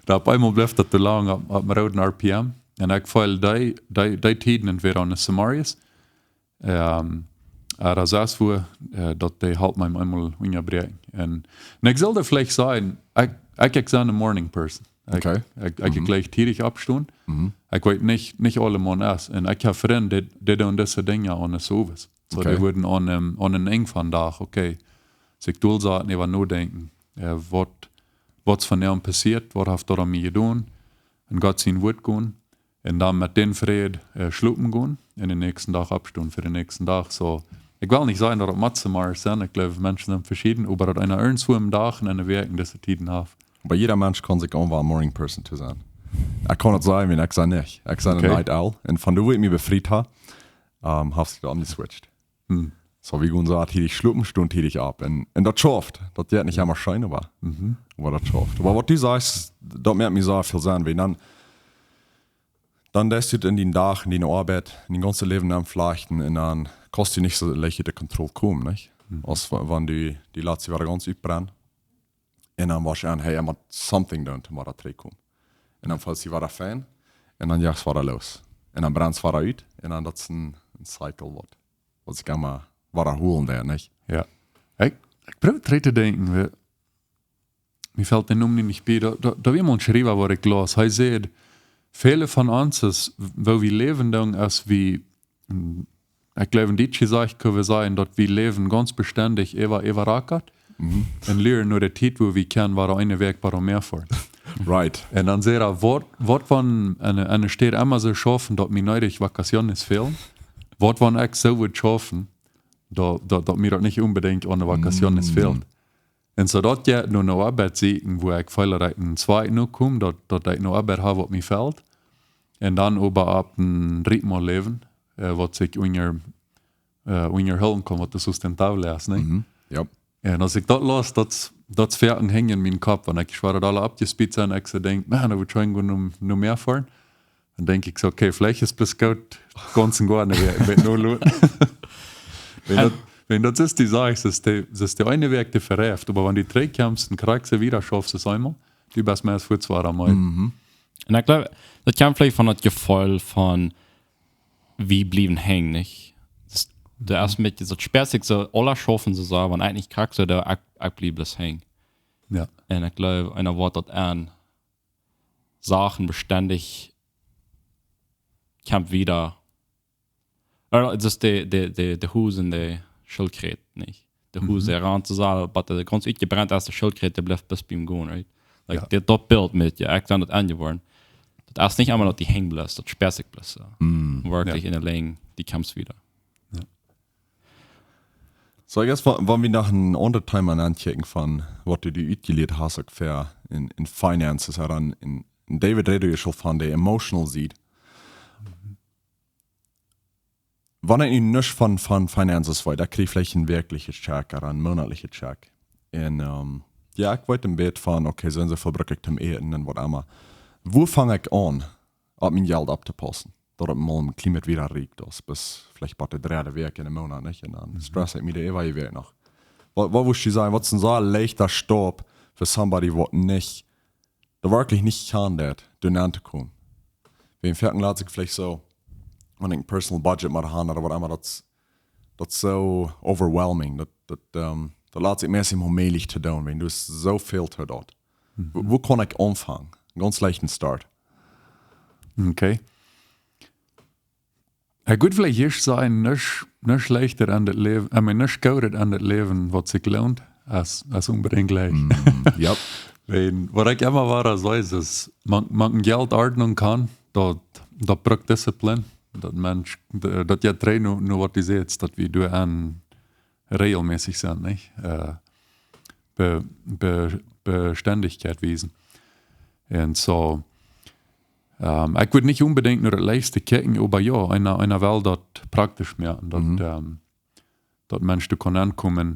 Daut opp eemol blift daut too lang opp, opp dän rooden R P M. Un ekj feel dee, dee, dee Tieden entwäda aun de Samaris, ähm, äh, daut es wua, äh, daut dee halpt mie eemol unjabräakjen. Un, un ekj saul veleicht sajen, ekj, ekj, ekj sie eene morning person. Ekj, Okay. ekj, ekj Mhm. jleich tiedich oppstonen. Mhm. Ekj weet nich, nich aulemaun es. Un ekj hab Frind, dee, dee doonen dise Dinja aun de Sowes. Soo, Okay. dee wudden aun, ähm, aun een Enj von Dach, okay, sikj dolsaten, äwa nodenkjen, äh, waut, waut es vondoag passieet, waut haft daut aun mie jedonen, un Gott sien Wuat gonen, un dan met dän Fräd, äh, schlopen gonen, un dän näakjsten Dach oppstonen fa dän näakjsten Dach. Soo, ekj well nich sajen, daut daut mott soo mau sennen, ekj jleew, Menschen sent veschieden, oba daut eena irjentwua aum Dach un enne Wäakj dise Tieden haft. Oba jieda Mensch kaun sikj aunwälen, morning person to sennen. Ekj kaun daut sajen, wiels ekj sie nich. Ekj sie eene Okay. night owl. Un von doa, wua ekj mie befriet hab, ähm, hab ekj daut omjeswitcht. Hm. Soo, wie gonen soo tiedich schlopen, stonen tiedich opp. Un, un daut schauft. Daut jeit nich emma scheen, oba, Mhm. oba daut schauft. Oba waut du sajchst, daut moakt mie soo väl Senn, wiels dan, dan deist du en dän Dach, en diene Oabeit, en dien gaunzet Läwen aunflajchten un dan kaust du nich soo leicht ut de Kontroll komen, nich? Mhm. Aus wa-, wan du, dee lat sikj wada gaunz utbrennen. Un dan woascht du aun, hey, ekj mott something doonen, om wada trigjtokomen. Un dan feelst du wada fein. Un dan jast du wada loos. Un dan brennst du wada ut. Un dan daut es een, een Cycle waut, waut sikj emma wada hoolen deit, nich? Jo. Ekj, ekj proow trigj to denkjen, wie, mie felt de Nomen nu nich bie, doa, doa, doa wia mol een Schriewa, waut ekj laus. Hee säd, väle von ons es, woo wie läwen doonen, aus wie, mm, ekj jleew, en Dietsch jesajcht, kjenn wie sajen, daut wie läwen gaunz bestendich äwa, äwarakat. Mhm. Un lieren no de Tiet, wua wie kjennen, wua eene Wäakj, wua mea foaren. Right. Un dan säd hee, waut, waut wan, enne, enne Städ emma soo schaufen, daut mie needich Vacaciones fälen? Waut wan ekj soo wudd schaufen, daut, daut, daut mie daut nich onbedingt aun de Vacaciones fält? Un soo daut jeit no ne Oabeit sieekjen, wua ekj feel daut ekj een Zweig no kom, daut, daut ekj ne Oabeit hab waut mie fält. Un dan oba opp een Ritmo läwen, äh, waut sikj unja, äh, unjahoolen kaun, waut sustentabel es, nä? Mhm. Ja. Un aus ekj daut laus, daut, daut es foaken hinjen mien Kopp, wan ekj schwoare Dolla aufjespieet sie, ekj soo denkj, man, daut wudd scheen goot no, no mea foaren. Dan denkj ekj soo, okay, veleicht es bloos goot, gaunz un goa nich mea, mea no loten. Wan daut, wan daut es, dee sajcht, es dee, es dee eene Wäakj, dee vereift, oba wan du trigjkjemst un krakjt soo wieda schaufst aus eemol, du best meist fuaz wada mea. Mhm. Un ekj jleew, daut kjemt veleicht von daut Jefeel von, wie bliewen henjen, nich? Daut, daut es een bät, daut späat sikj soo, aula schaufen soo, soo, wan eejentlich krakjt soo, daut ekj, ekj bliew bloos henjen. Ja. Un ekj jleew, eena woat daut aun Sachen bestendich kjemt wieda. Äh, daut es de, de, de, de Hus un de Schildkreit, nich? De Hus, mhm, dee rant soo sea, oba dee gaunz utjebrent es, de Schildkreit, dee blift bloos biem gonen, right? Like, ja, dit, daut Bilt met, jo, ekj sie daut aunjeworden. Daut es nich emma daut dee henjen blift, daut späat sikj bloos soo. Mm. Werkjlich, ja, enne Lenj, dee kjemt wieda. Ja. So, I guess, wa-, wan wie noch een aundret Thema aunkjikjen von waut du, du utjelieet hast, uk fa en, en finances, ooda en, en David räd je aul von de emotional Sied. Wan ekj nu nuscht von, von finances weet, dan kjrie ekj veleicht een wäakjlichen Check ooda een moonatlichen Check. Un, ähm, jo, ekj weet een bät von, okay, soo un soo väl bruk ekj toom äten un waut emma. Wua fang ekj aun, opp mien Jelt opptopaussen? Daut ekj mol een kjlien bät wieda rieekj, daut es veleicht bie de dredde Wäakj em Moonat, nich? Un dan, mhm, stress ekj mie de ieejne Wäakj noch. Waut, waut wurscht du sajen, waut es een soo leichta Stap fa somebody, waut nich daut werkjlich nich kaun, daut doa auntokomen? Wan foaken lat sikj veleicht soo, wan ekj een personal budget mott han ooda waut emma, daut, daut es soo overwhelming. Daut, daut, ähm, daut lat sikj meist emol mäajlich to doonen, wan du hast soo väl to doonen. Mhm. Wua, wua kaun ekj aunfangen? Gaunz leichten Start. Okay. Ekj wudd veleicht ieescht sajen, nuscht, nuscht leichta aun daut Läwen, I mean, nuscht jrata aun daut Läwen, waut sikj loont, aus, aus onbedinjt leicht. Mm, yep. Wan, waut ekj emma wada saj, es, wan, wan Jelt Ordnunk kaun, daut, daut brukt Disziplin, daut Mensch, de-, daut jeit trigj no, no waut du sajchst, daut wie doa aun regelmäßig sent, nich? Äh, be-, be-, Bestendichkjeit wiesen. Un soo, ähm, ekj wudd nich onbedinjt no daut leichste kjikjen, oba jo, eena, eena well daut praktisch moaken, daut, mhm, ähm, daut Mensch doa kaun aunkomen.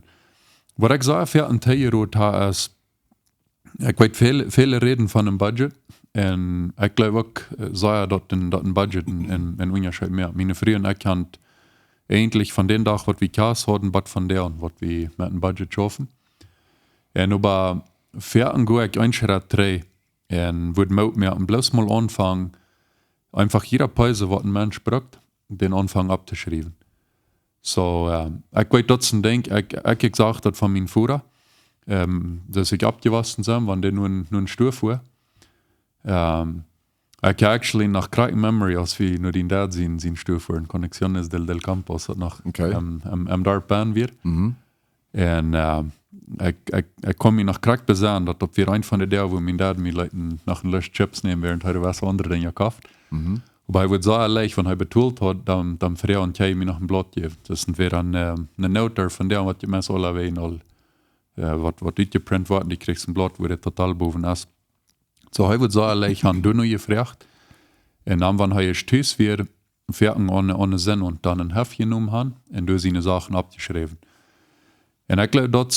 Waut ekj saj fa een Teil Rot ha, es, ekj weet, väl, väl räden von een Budget. Un ekj jleew uk, äh, sea daut een, daut een Budget een, een, een Unjascheet moakt. Miene Fru un ekj han eejentlich von dän Dach, waut wie Kjast hauden, bat von dän, waut wie met een Budget schaufen. Un oba foaken go ekj een Schrett trigj un wudd Moot moaken, bloos mol aunfangen, eefach jieda Peso, waut een Mensch brukt, dän aunfangen opptoschriewen. Soo, ähm, ekj weet, daut es een Dinkj, ekj, ekj, ekj sach daut von mien Voda, ähm, daut ekj oppjewossen sie, wan dee no een, no een Stua fua. Ähm, ekj ha actually noch krakjt memory, aus wie no dän Dad sien, sien Stua fuaren, Conexiones del, del Campo, daut noch, okay, ähm, em, em Darp wia. Mhm. Un, äh, ekj, ekj, ekj kaun mie noch krakjt besennen, daut, daut wia eent von de Doag, wua mien Dad mie leet noch een Lust Chips nämen, wäarent hee de Wesse aundre Dinja kofft. Mhm. Oba hee wudd soo leicht, wan hee betolt haud, dan, dan froag hee, kaun hee mie noch een Blaut jäwen. Daut es entwäda een, äh, een Noot doa von dän, waut je meist aula ween aul, äh, waut, waut utjeprint woat, un du kjrichst een Blaut, wua daut total bowen es. Soo, hee wudd soo leicht han, du nu jefroagt. Un dan, wan hee ieescht tus wia, foaken onen, onen Senn un dan een Heft jenomen han un doa siene Sachen oppjeschräwen. Un ekj jleew, daut,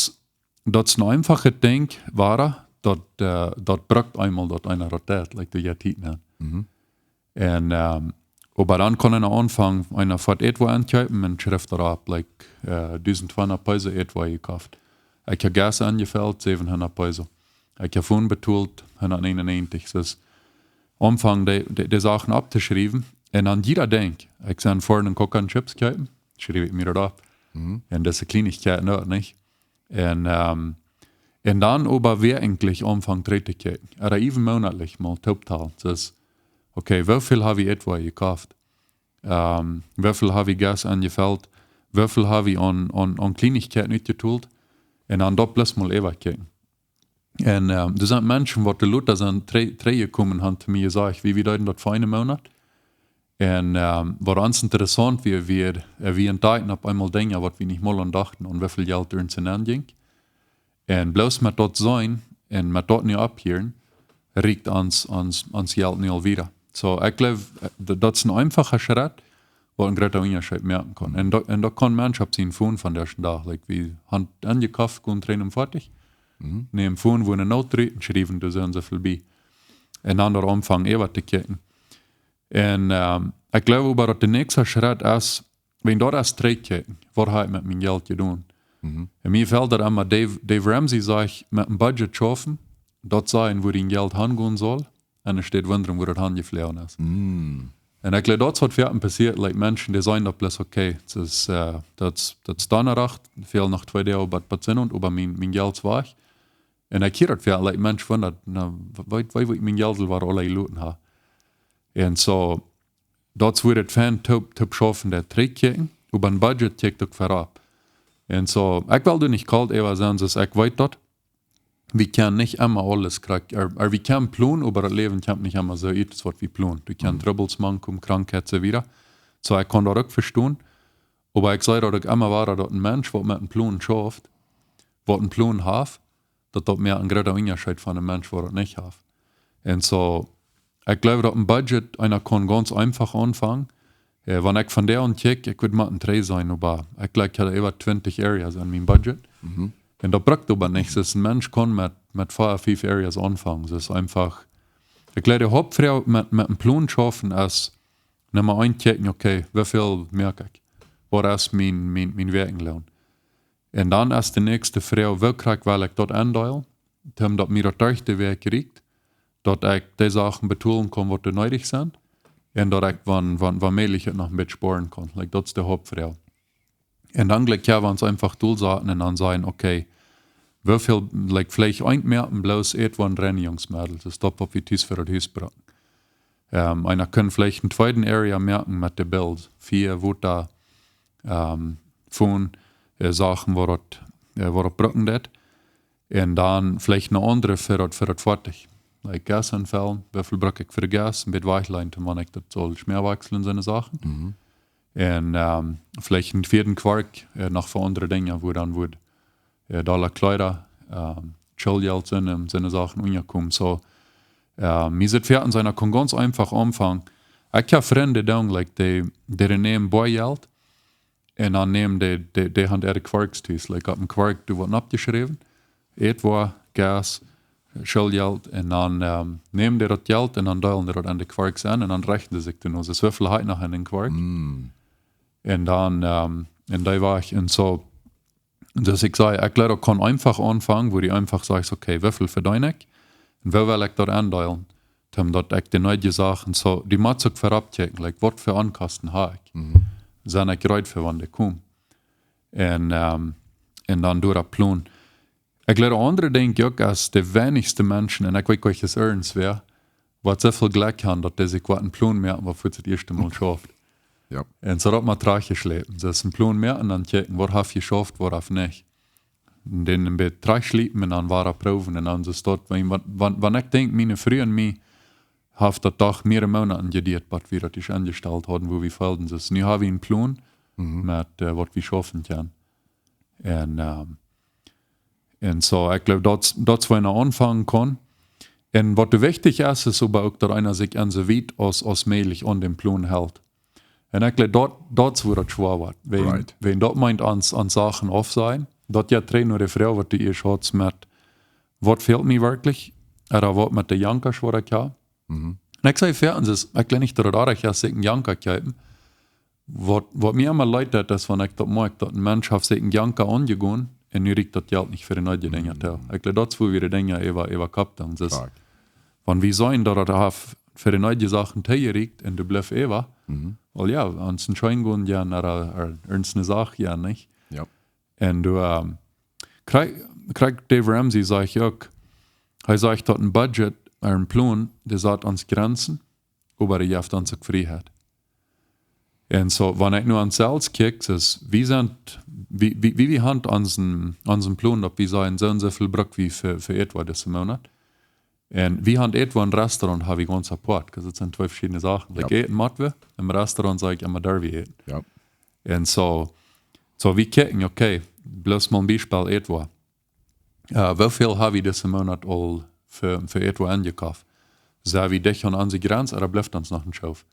daut es een eefachet Dinkj, wada, daut, äh, daut brukt eemol, daut eena daut deit, like, de Tiet, nä? Mhm. Un, ähm, oba dan kaun eena aunfangen, eena foat Ätwoa aunkjeepen un schrift doa opp, like, äh, dusent tweehundat Peso Ätwoa jekofft. Ekj ha Gas aunjefelt, säwenhundat Peso. Ekj ha Phone betolt, hundat eenunnäajentich. Daut es, aunfangen de, de, de Sachen opptoschriewen. Un dan jieda Dinkj, ekj sie foaren Coca un Chips kjeepen, schriew ekj mie daut opp. Mhm. Un daut es eene Kjlienichkjeit, nä, nich? Un, ähm, un dan oba wäakjlich aunfangen trigj to kjikjen. Ooda even moonatlich mol tooptalen. Daut es, okay, woo väl ha wie Ätwoa jekofft? Ähm, woo väl ha wie Gas aunjefelt? Woo väl ha wie aun, aun, aun Kjlienichkjeiten utjetolt? Un dan daut bloos mol äwakjikjen. Un ähm, doa sent Menschen, waut de Lota sent tre- trigj jekomen, han to mie jesajcht, wie, wie deeden daut fa eenen Moonat. Un ähm, waut ons interessaunt wia, wia, äh, wie entdakjten opp eemol Dinja, waut wie nich mol aun dochten, aun woo väl Jelt doa enenn jinkj. Un bloos met daut seenen un met daut nu opphieren, rieekjt ons, ons, ons Jelt nu aul wieda. Soo, ekj jleew, äh, d- daut es een eefacha Schrett, waut een grooten Unjascheet moaken kaun. Un daut, un daut kaun een Mensch opp sien Phone vondoag dän Dach. Like, wie han enjekoft, gonen dreeunfeftich. Nämen Phone, wua ne Noot rut un schriewen, doa sent see vebie. Un dan doa aunfangen, äwa to kjikjen. Un ähm, ekj jleew oba, daut de näakjste Schrett es, wan daut es trigjkjikjen, waut hab ekj met mien Jelt jedonen? Un mie fält daut emma, Dave, Dave Ramsey sajcht, met een Budget schaufen, daut sajen, wua dien Jelt hangonen saul, un enne Städ wundren, wua daut hanjeflogen es. Un ekj jleew, daut es waut foaken passieet, like, Menschen, dee sajen daut bloos, okay, daut es, äh, daut es, daut es Donnadach, fält noch twee Doag bat, bat Sennowent, oba mien, mien Jelt es wajch. Un ekj hia daut foaken, like, Mensch, wundren, na, wee, wee, woo ekj mien Jelt aul wada aula jeloten hab. Un soo, daut es wua et fein toop, toop schaufen, daut trigjkjikjen, oba een Budget kjikjt uk verut. Un soo, ekj well doa nich kolt äwa sennen, soo aus ekj weet daut. Wie kjennen nich emma aules krakjt, äh, äh, wie kjennen plonen, oba daut Läwen kjemt nich emma soo ut, aus waut wie plonen. Doa kjennen Trubbels mankomen, Krankheit, soo wieda. Soo, ekj kaun daut uk vestonen. Oba ekj see daut uk emma wada, daut een Mensch, waut met een Plon schauft, waut een Plon haft, daut daut mea een groota Unjascheet von een Mensch, waut daut nich haft. Un soo, ekj jleew, daut een Budget, eena kaun gaunz eefach aunfangen. Äh, wan ekj vondoag aun kjikj, ekj wudd mau een dree sennen, oba ekj jleew, ekj haud äwa twintich Areas aun mien Budget. Un daut brukt oba nich. Daut een Mensch kaun met, met vea, fief Areas aunfangen. Daut es eefach, ekj jleew, de Hauptfroag met, met een Plon schaufen es, Numma eent kjikjen, okay, woo väl moak ekj? Waut es mien, mien, mien Wäakjenloon? Un dan es de näakjste Froag, woo krakjt well ekj daut endeelen? Toom daut mie daut derch de Wäakj rieekjt, daut ekj dee Sachen betolen kaun, waut doa needich sent, un daut ekj, wan, wan, wan mäajlich, noch een bät spoaren kaun. Like, daut es de Hauptfroag. Un dan jlikj, jo, wan wie ons eefach Deel saten un dan sajen, okay, woo väl, like, veleicht eent mea un bloos irjentwaut Reinigungsmedel, daut es daut, waut wie tus fa daut Hus brucken. Ähm, eena kaun veleicht een tweeden Area moaken met de Bills. Fia, Wota, ähm, Phone, äh, Sachen, waut daut, äh, waut daut brucken deit. Un dan veleicht een aundra fa daut, fa daut Foatich. Like Gas aunfellen, woo väl bruk ekj fa de Gas, een bät wajchläajen, wan ekj daut saul Schmäa wajchslen, soone Sachen. Un ähm, veleicht een vieeden Kwark, äh, noch fa aundre Dinja, wua dan wudd, äh, Dolla Kjleeda, ähm, Schooljelt sennen, soone Sachen unjakomen. Soo, äh, mie sitt foaken, eena kaun gaunz eefach aunfangen. Ekj hab Frind, dee doonen, like, dee, dee nämen Boajelt un dan nämen dee, dee, dee han äare Kwarks tus. Like, opp een Kwark, doa woat oppjeschräwen, Ätwoa, Gas, Schooljelt, un dan ähm, nämen dee daut Jelt un dan deelen dee daut aun de Kwarks aun un dan rechten dee sikj doano. Daut es, woo väl hab ekj noch aun dän Kwark? Un dan, ähm, un dee wajch un soo. Daut ekj saj, ekj jleew, daut kaun eefach aunfangen, wua du eefach sajchst, okay, woo väl vedeen ekj? Un woo well ekj daut endeelen? Toom daut ekj de needje Sachen, soo, du motst uk verut kjikjen, like, waut fa Onkosten hab ekj? Sent ekj reed fa, wan dee komen? Un ähm, un dan doa opp plonen. Ekj jleew, daut aundre, denkj ekj uk, es de weinichste Menschen, un ekj weet nich, aus irjentwäa, waut soo väl Jlekj han, daut dee sikj waut een Plon moaken, waut fa daut ieeschte Mol schauft. Un soo daut mau trajchtjeschläpt. Daut es een Plon moaken un dan kjikjen, waut haft jeschauft, waut haft nich. Un dan een bät trajchtschliepen un dan wada proowen un dan soo daut, wan, wan, wan ekj denkj, miene Fru un mie haft daut doch mearere Moonaten jeduat, waut wie daut ieescht aunjestalt hauden, wua wie feelden, daut nu hab wie een Plon met, äh, waut wie schaufen kjennen. Un ähm, un soo, ekj jleew, daut, daut es wua eena aunfangen kaun. Un waut doa wichtich es, es oba uk, daut eena sikj aun soo wiet aus, aus mäajlich aun dän Plon helt. Un ekj jleew, daut, daut es wua daut schwoa woat. Wan, wan daut meent, ons, ons Sachen aufsajen, daut jeit trigj no de Froag, waut du ieescht haudst met, waut fält mie werkjlich? Ooda waut met de Janka, waut ekj hab? Un ekj saj foaken, daut es, ekj jleew nich, daut daut oajch es, sikj een Janka kjeepen. Waut, waut mie emma leet deit, es, wan ekj daut moak, daut een Mensch haft sikj een Janka aunjegonen un nu rieekjt daut Jelt nich fa de needje Dinja too. Ekj jleew, daut es wua wie de Dinja äwa, äwa Kopp doonen. Daut es, wan wie seenen, daut daut haft fa de needje Sachen too jerieekjt un du blifst äwa, well, jo, ons een Schoen gonen, jo, ooda, ooda irjent eene Sach, jo, nich? Un du, ähm, krakjt, krakjt Dave Ramsey sajcht uk, hee sajcht, daut een Budget, ooda een Plon, dee sat ons Jrenzen, oba dee jeft ons uk Frieheit. Un soo, wan ekj nu aun selfst kjikj, es, wie sent, wie, wie, wie, wie haben onsen, onsen Plon, daut wie sajen, soo un soo väl bruck wie fa, fa etwa disen Moonat. Un wie haben etwa een Restaurant, hab wie gaunz apart, 'cause daut sent twee veschiedne Sachen. Like, jo. Äten mott wie, em Restaurant saj ekj emma, doa wie äten. Jo. Un soo, soo wie kjikjen, okay, bloos mol een Biespel etwa. Äh, woo väl hab wie disen Moonat aul fa, fa etwa enjekoft? Sent wie dicht aun onse Grenz, ooda blift ons noch een Schoof?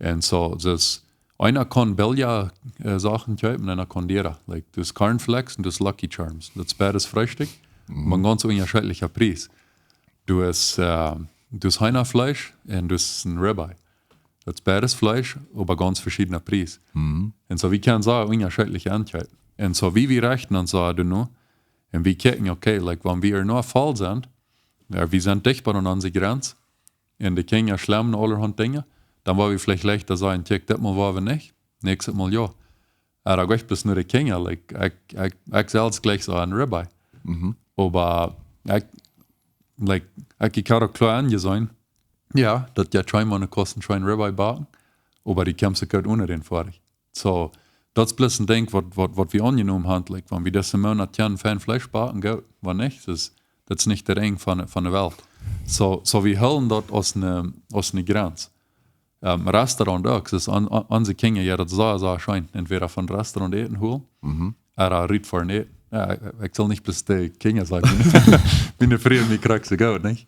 Un soo, dus, eena kaun billja, äh, Sachen kjeepen, eena kaun diera. Like, dus Cornflakes un dus Lucky Charms. Daut es beides Freestikj, oba gaunz unjascheedlicha Pries. Dus, äh, dus Heenafleesch un dus een Ribeye. Daut es beides Fleesch, oba gaunz veschiedna Pries. Un soo, wie kjennen soo unjascheedlich enkjeepen. Un soo, wie, wie rechten ons soo doano. Un wie kjikjen, okay, like, wan wie ea noch voll sent, jo, wie sent dicht bie aun onse Grenz, un de Kjinja schlemmen aulahaunt Dinja, dan woa wie veleicht leichta sajen, kjikj, dit Mol woa wie nich, näakjstet Mol jo. Oba ekj weet bloos nu de Kjinja, like, ekj, ekj, ekj selfst jlikj soo een Ribeye. Oba ekj, like, ekj, ekj haud uk kloa enjeseenen, jo, daut jie kjennen mau ne Kosten scheen Ribeye backen, oba dee kjemt sikj goot onen dän foadich. Soo, daut es bloos een Dinkj, waut, waut, waut wie aunjenomen haben, like, wan wie disen Moonat kjennen fein Fleesch backen, goot, wan nich, daut es, daut es nich de Enj von, von de Welt. Soo, soo wie hoolen daut aus ne, aus ne Grenz. Ähm, Restaurant uk, dus on-, on-, onse Kjinja, jo, daut es soo, soo scheen. Entwäda von Restaurant Äten holen, ooda rut fa een Äten. Jo, ekj, ekj saul nich bloos de Kjinja sajen, miene Fru un mie krakjt soo goot, nich?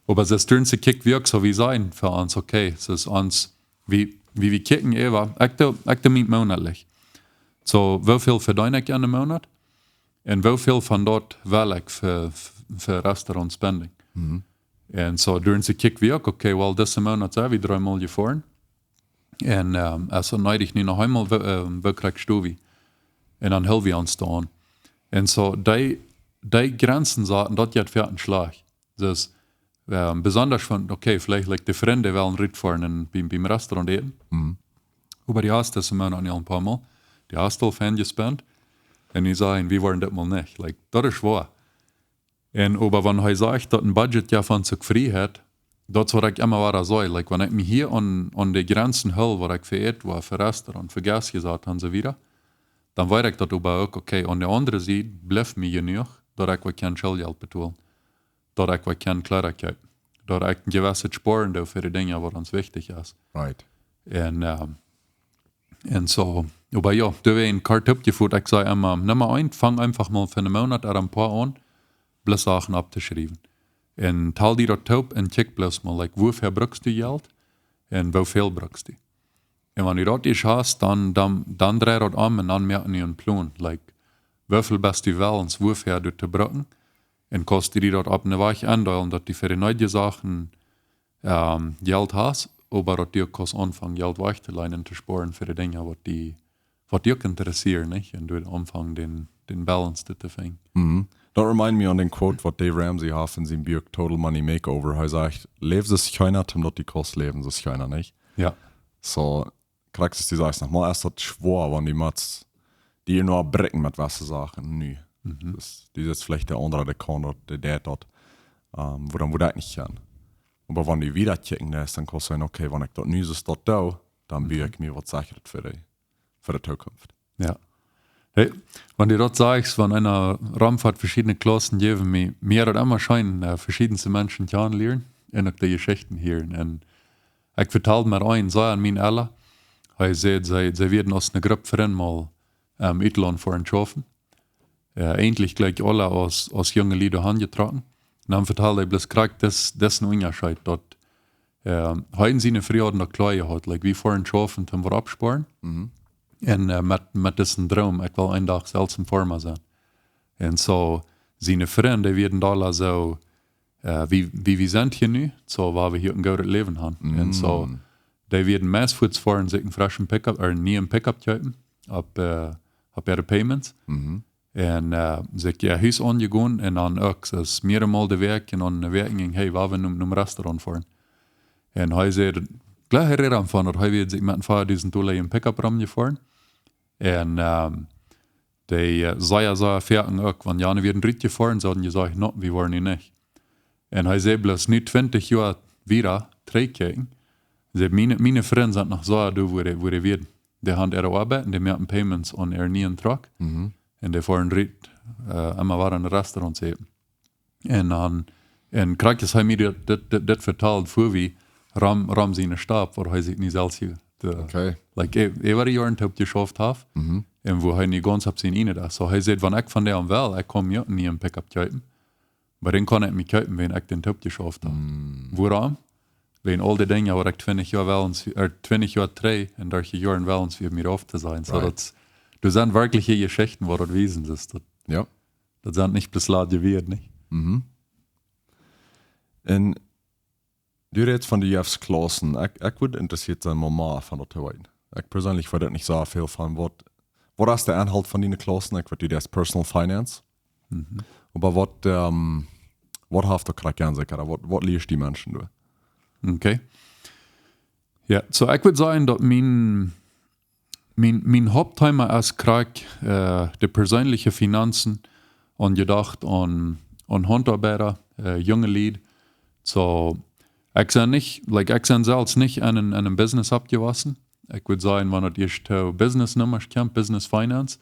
Oba soo es, doonen see kjikjen wie uk soo, wie sajen fa ons, okay, soo es ons, wie, wie, wie kjikjen äwa, ekj doo, ekj doo mie moonatlich. Soo, woo väl vedeen ekj aun dän Moonat? Un woo väl von daut well ekj fa, fa, fa Restaurant spenden? Un soo, doonen see kjikjen wie uk, okay, well, disen Moonat sent wie dree Mol jefoaren. Un, ähm, es daut needich nu noch eemol, woo, ähm, woo krakjt stonen wie? Un dan hoolen wie ons doaraun. Un soo, dee, dee Grenzen saten, daut jeit fa een Schlach. Dus, ähm, besonda wan, okay, veleicht, like, de Frind wellen rutfoaren un biem, biem Restaurant äten. Oba dee hast disen Moonat nu aul een poa Mol. Dee hast aul fein jespent. Un dee sajen, wie woaren dit Mol nich. Like, daut es schwoa. Un oba wan hee sajcht, daut een Budget jo von sikj frie haft, daut es waut ekj emma wada saj. Like, wan ekj mie hia aun, aun de Grenzen hool, waut ekj fa etwa, fa Restaurant, fa Gas jesat un soo wieda, dan weet ekj daut oba uk, okay, aun de aundre Sied blift mie jenuach, daut ekj waut kaun Schooljelt betolen, daut ekj waut kaun Kjleeda kjeepen, daut ekj een jewesset spoaren doo fa de Dinja, waut ons wichtich es. Right. Un, ähm, un soo, oba jo, doa wia een kort Tipp jefot, ekj saj emma, Numma eent, fang eefach mol fa een Moonat ooda een poa aun, bloos Sachen opptoschriewen. Un tal die daut toop un kjikj bloos mol, like, wuafäa bruckst du Jelt un woo väl bruckst du? Un wan du daut ieescht hast, dan, dan, dan drei daut om un dan moak nu een Plon. Like, woo väl best du wellens, wuafäa du to brucken? Un kaust du die daut opp een Wajch endeelen, daut du fa de needje Sachen, ähm, Jelt hast, oba daut du uk kaust aunfangen, Jelt wajch to leenen un to spoaren fa de Dinja, waut die, waut die uk interessieren, nich? Un du aunfangen, dän, dän Balance to, to finjen. Daut remind me aun dän Quote, waut Dave Ramsey haft en sien Buak Total Money Makeover. Hee sajcht, läw soo aus kjeena, toom daut du kaust läwen soo aus kjeena, nich? Jo. Soo, krakjt soo aus du sajchst, nochmol, es daut schwoa, wan du motst die nu aunbräakjen met waut fa Sachen nu. Mhm. Dus, du sajchst veleicht de aundre, dee kaun daut, dee deit daut, ähm, wuarom wudd ekj nich kjennen? Oba wan du wieda kjikjen deist, dan kaust du sajen, okay, wan ekj daut nu soo daut doo, dan bue Mhm. ekj mie waut secharet fa de, fa de Zukunft. Jo. Hey, wan du daut sajchst, wan eena romfoat, veschiedne Klaussen jäwen, mie, mie haft daut emma scheen, äh, veschiedne Menschen kjanen lieren un uk de Jeschichten hieren. Un ekj vetald mol eent, see aun mien Ella, hee säd, see, see wieren aus eene Grupp Frind mol, ähm, Utland foaren schaufen. Äh, eejentlich jlikj aule aus, aus junge Lied hanjetrocken. Un dan vetald hee bloos krakjt dis, disen Unjascheet, daut, ähm, hee un siene Fru hauden daut kloa jehaut, like, wie foaren schaufen, toom waut oppspoaren. Mhm. Un, äh, met, met disen Droom, ekj well een Dach selfst een Farma sennen. Un soo, siene Frind, dee wieren aula soo, äh, wie, wie, wie sent hia nu, soo, woa wie hia een goodet Läwen haben. Un soo, Mm. dee wieren meist fuaz foaren, sikj een freschen Pickup, ooda een nieen Pickup kjeepen, opp, äh, opp äare Payments. Mhm. Un, äh, sikj äa Hus aunjegonen un dan uk, soo es mearemol de Wäakj un dan de Wäakj jinkj, hey, woa wie nom, nom Restaurant foaren? Un hee säd, jlikj hee räd von daut, hee wia sikj met een fief dusent Dolla een Pickup romjefoaren. Un, ähm, dee, äh, säd, säd foaken uk, wan jane wieren rutjefoaren, säden dee, säd, no, wie woaren hia nich. Un hee säd bloos nu twintich Joa wieda trigjkjikjen. Säd, miene, miene Frind sent noch soo doa, wua dee, wua dee wieren. Dee haben äare Oabeit un dee moaken payments aun äaren nieen Truck. Mhm. Un dee foaren rut, äh, emma wada en Restaurants äten. Un dan, un krakjt aus hee mie dit, dit, dit, dit vetald, fua wie rom, rom siene Stap, wua hee sikj nu selfst hia, de, okay, like, e-, äwa Joaren toop jeschauft haft. Mhm. Un wua hee nu gaunz opp sien ieejnen es. So, hee sajcht, wan ekj von däm well, ekj kaun mie uk een nieen Pickup kjeepen. Oba dän kaun ekj mie kjeepen, wan ekj dän toop jeschauft hab. Mm. Wuarom? Wan aul dee Dinja, wua ekj twintich Joa well, äh, twintich Joa trigj un dertich Joa well, wia mie auf to sennen. So, right, daut, daut sent werkjliche Jeschichten, wua daut wiesen es. Daut, jo, daut sent nich bloos ladje Wieed, nich? Mhm. Un du rätst von, du jefst Klaussen. Ekj, ekj wudd interessieet sennen, mau mea von daut to weeten. Ekj perseenlich weet daut nich soo väl von. Waut, waut es de Enhoolt von diene Klaussen? Ekj weet, du deist Personal Finance. Mhm. Oba waut, ähm, waut haft daut krakjt aun sikj? Waut, waut lieescht du dee Menschen doa? Okay. Jo, so ekj wudd sajen, daut mien Mien, mien Hauptthema es krakjt, äh, de perseenelje Finanzen un jedocht aun, aun Hauntoabeida, äh, junge Lied. So, ekj sie nich, like, ekj sie selfst nich aun een, aun een Business oppjewossen. Ekj wudd sajen, wan daut ieescht to Business Nummasch kjemt, Business Finance.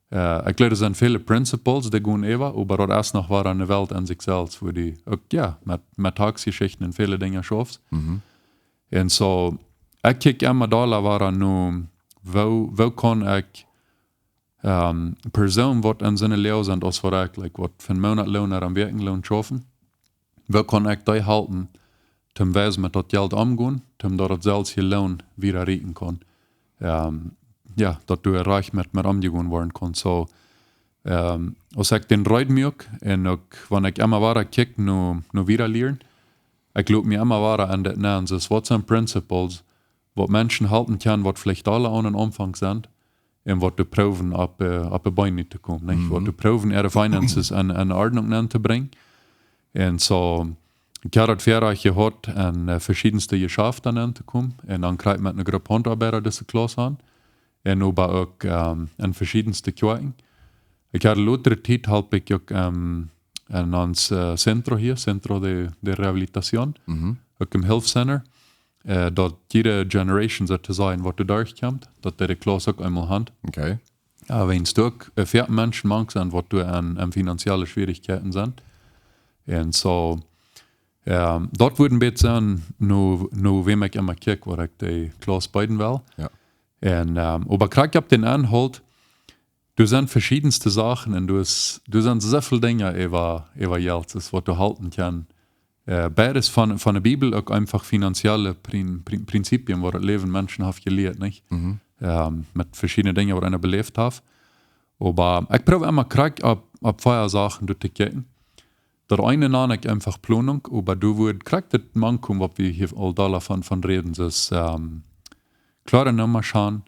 Äh, ekj jleew, doa sent väle Principles, dee gonen äwa, oba daut es noch wada eene Welt aun sikj selfst, wua du uk, jo, met, met Taxjeschichten un väle Dinja schaufst. Mhm. Un so, ekj kjikj emma doa wada no, woo, woo kaun ekj, ähm, Persoonen waut en soone Loag sent aus waut ekj, like, waut von Moonatloon ooda Wäakjenloon schaufen, woo kaun ekj dee halpen, toom wiesen met daut Jelt omgonen, toom daut daut selfstje Loon wieda rieekjen kaun. Ähm, jo, daut doa rajcht met, met omjegonen woaren kaun. So, ähm, aus ekj dän Reed moak un uk, wan ekj emma wada kjikj no, no wieda lieren, ekj lot mie emma wada aun daut nenn, soo waut sent Principles, waut Menschen halpen kjennen, waut veleicht aul aun dän Aunfank sent, un waut dee proowen opp, äh, opp de Been to komen, nich? Mhm. Waut dee proowen, äare Finances aun, aun Ordnunk aun to brinjen. Un so, ekj hab daut Väarajcht jehaut, aun, äh, veschiedenste Jeschaften aun to komen. Un dan kjrieech ekj met eene Grupp Hauntoabeida dise Klauss aun. Un oba uk, ähm, aun veschiedenste Kjoakjen. Ekj hab de latste Tiet halp ekj uk, ähm, aun ons, äh, Centro hia, Centro de, de Rehabilitación, mhm, uk em Hilfscenter, äh, daut jiede Generation, soo to sajen, waut doa derchkjemt, daut dee de Klauss uk eemol haben. Okay. Jo, wiels doa uk, äh, väl Menschen mank sent, waut doa aun, aun finanzielle Schwierichkjeiten sent. Un so, ähm, daut wudd een bät sennen, no, no wäm ekj emma kjikj, waut ekj de Klauss beeden well. Jo. Un, ähm, oba krakjt opp dän Enhoolt, doa sent veschiedenste Sachen un doa es, doa sent soo väl Dinja äwa, äwa Jelt, es waut doa halpen kaun. Äh, beides von, von de Bibel, uk eefach finanzielle Prin-, Prin-, Prinzipien, waut daut Läwen Menschen haft jelieet, nich? Mhm. Ähm, met veschiedne Dinja, waut eena beläft haft. Oba ekj proow emma krakjt opp, opp vea Sachen doa to kjikjen. Daut eene nan ekj eefach Plonunk, oba du wudd krakjt daut mankomen, waut wie hia aul doa von, von räden. Soo, ähm, kloare Nummasch han,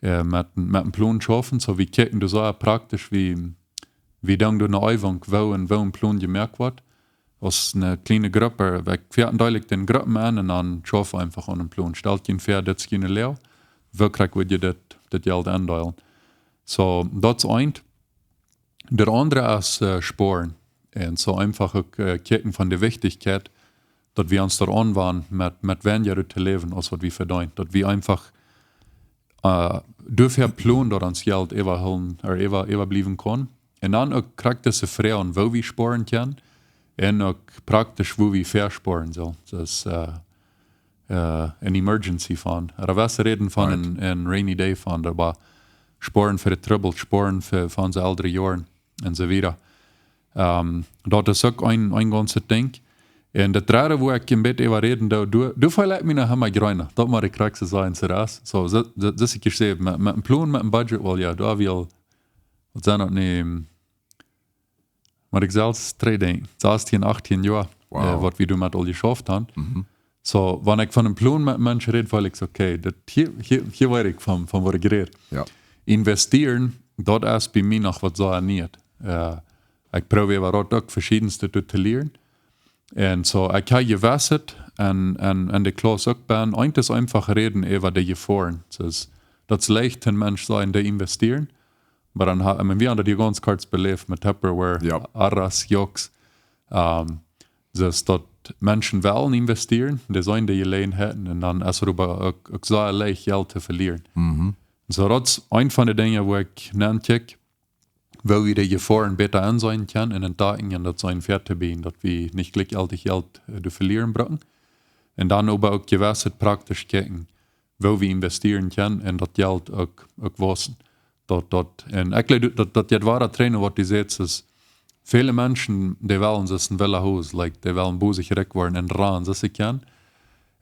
äh, met, met een Plon schaufen, so wie kjikjen, daut es praktisch, wie, wie dan doa eene Übung, woo een, woo een Plon jemoakt woat. Aus eene kjliene Grupp, wie veadelen dee uk dän Gruppen aun un dan schaufen wie eefach aun een Plon. Stalt junt väa, dit es june Loag, woo krakjt wudd jie dit, dit Jelt endeelen. So, daut es eent. Daut aundre es, äh, spoaren. Un so eefach uk, äh, kjikjen von de Wichtichkjeit, daut wie ons doa aunwanen met, met weinja to läwen, aus waut wie vedeenen. Daut wie eefach, äh, doafäa plonen, daut ons Jelt äwahoolen, ooda äwa, äwabliewen kaun. Un dan uk praktisch to froagen, woo wie spoaren kjennen. Un uk praktisch, woo wie vespoaren sellen. Daut es, äh, äh, een Emergency Fund. Ooda wie räden von, right, een, een Rainy Day Fund, oba spoaren fa de Trubbels, spoaren fa, fa onse eldre Joaren un so wieda. Ähm, daut es uk een, een gaunzet Dinkj. Un daut dredde, wua ekj een bät äwa räden doo, doa, doa feel ekj mie noch emma jreena. Daut mott ekj krakjt soo sajen, soo daut. So, soo, soo, soo aus ekj säd, met, met een Plon, met een Budget, well, jo, doa well, waut sent daut nu, mott ekj selfst trigj denkjen, sastieen, achttieen Joa, wow, äh, waut wie doa met aul jeschauft haben. Mhm. So, wan ekj von een Plon met Menschen räd, feel ekj soo, okay, daut hia, hia, hia weet ekj von, von waut ekj räd. Jo. Investieren, daut es bie mie noch waut sea nieet. Äh, ekj proow äwa daut uk veschiedenste to, to lieren. Un so, ekj hab jewasset un, un, un de Klauss uk bie, eent es eefach räden äwa de Jefoaren. Daut es, daut es leicht, een Mensch sajen, dee investieren. Oba dan ha-, ekj meen, wie haben daut hia gaunz kort beläft met Tupperware, jo, Arras, Jokes. Ähm, daut, daut Menschen wellen investieren, dee seenen de Jeläajenheiten un dan es et oba uk, uk sea leicht Jelt to velieren. Mhm. Soo daut es eent von de Dinja, wua ekj nankjikj, woo wie de Jefoaren bäta enseenen kjennen un entdakjen un daut sennen väatobieen, daut wie nich jlikjjeltich Jelt, äh, doa velieren brucken. Un dan oba uk jewess praktisch kjikjen, woo wie investieren kjennen un daut Jelt uk, uk wausen. Daut, daut, un ekj jleew, daut, daut jeit wada trigj no waut du sätst, es, väle Menschen, dee wellen, soo aus een Villa Hoos, like, dee wellen bosich rikj woaren un rannen, soo aus see kjennen.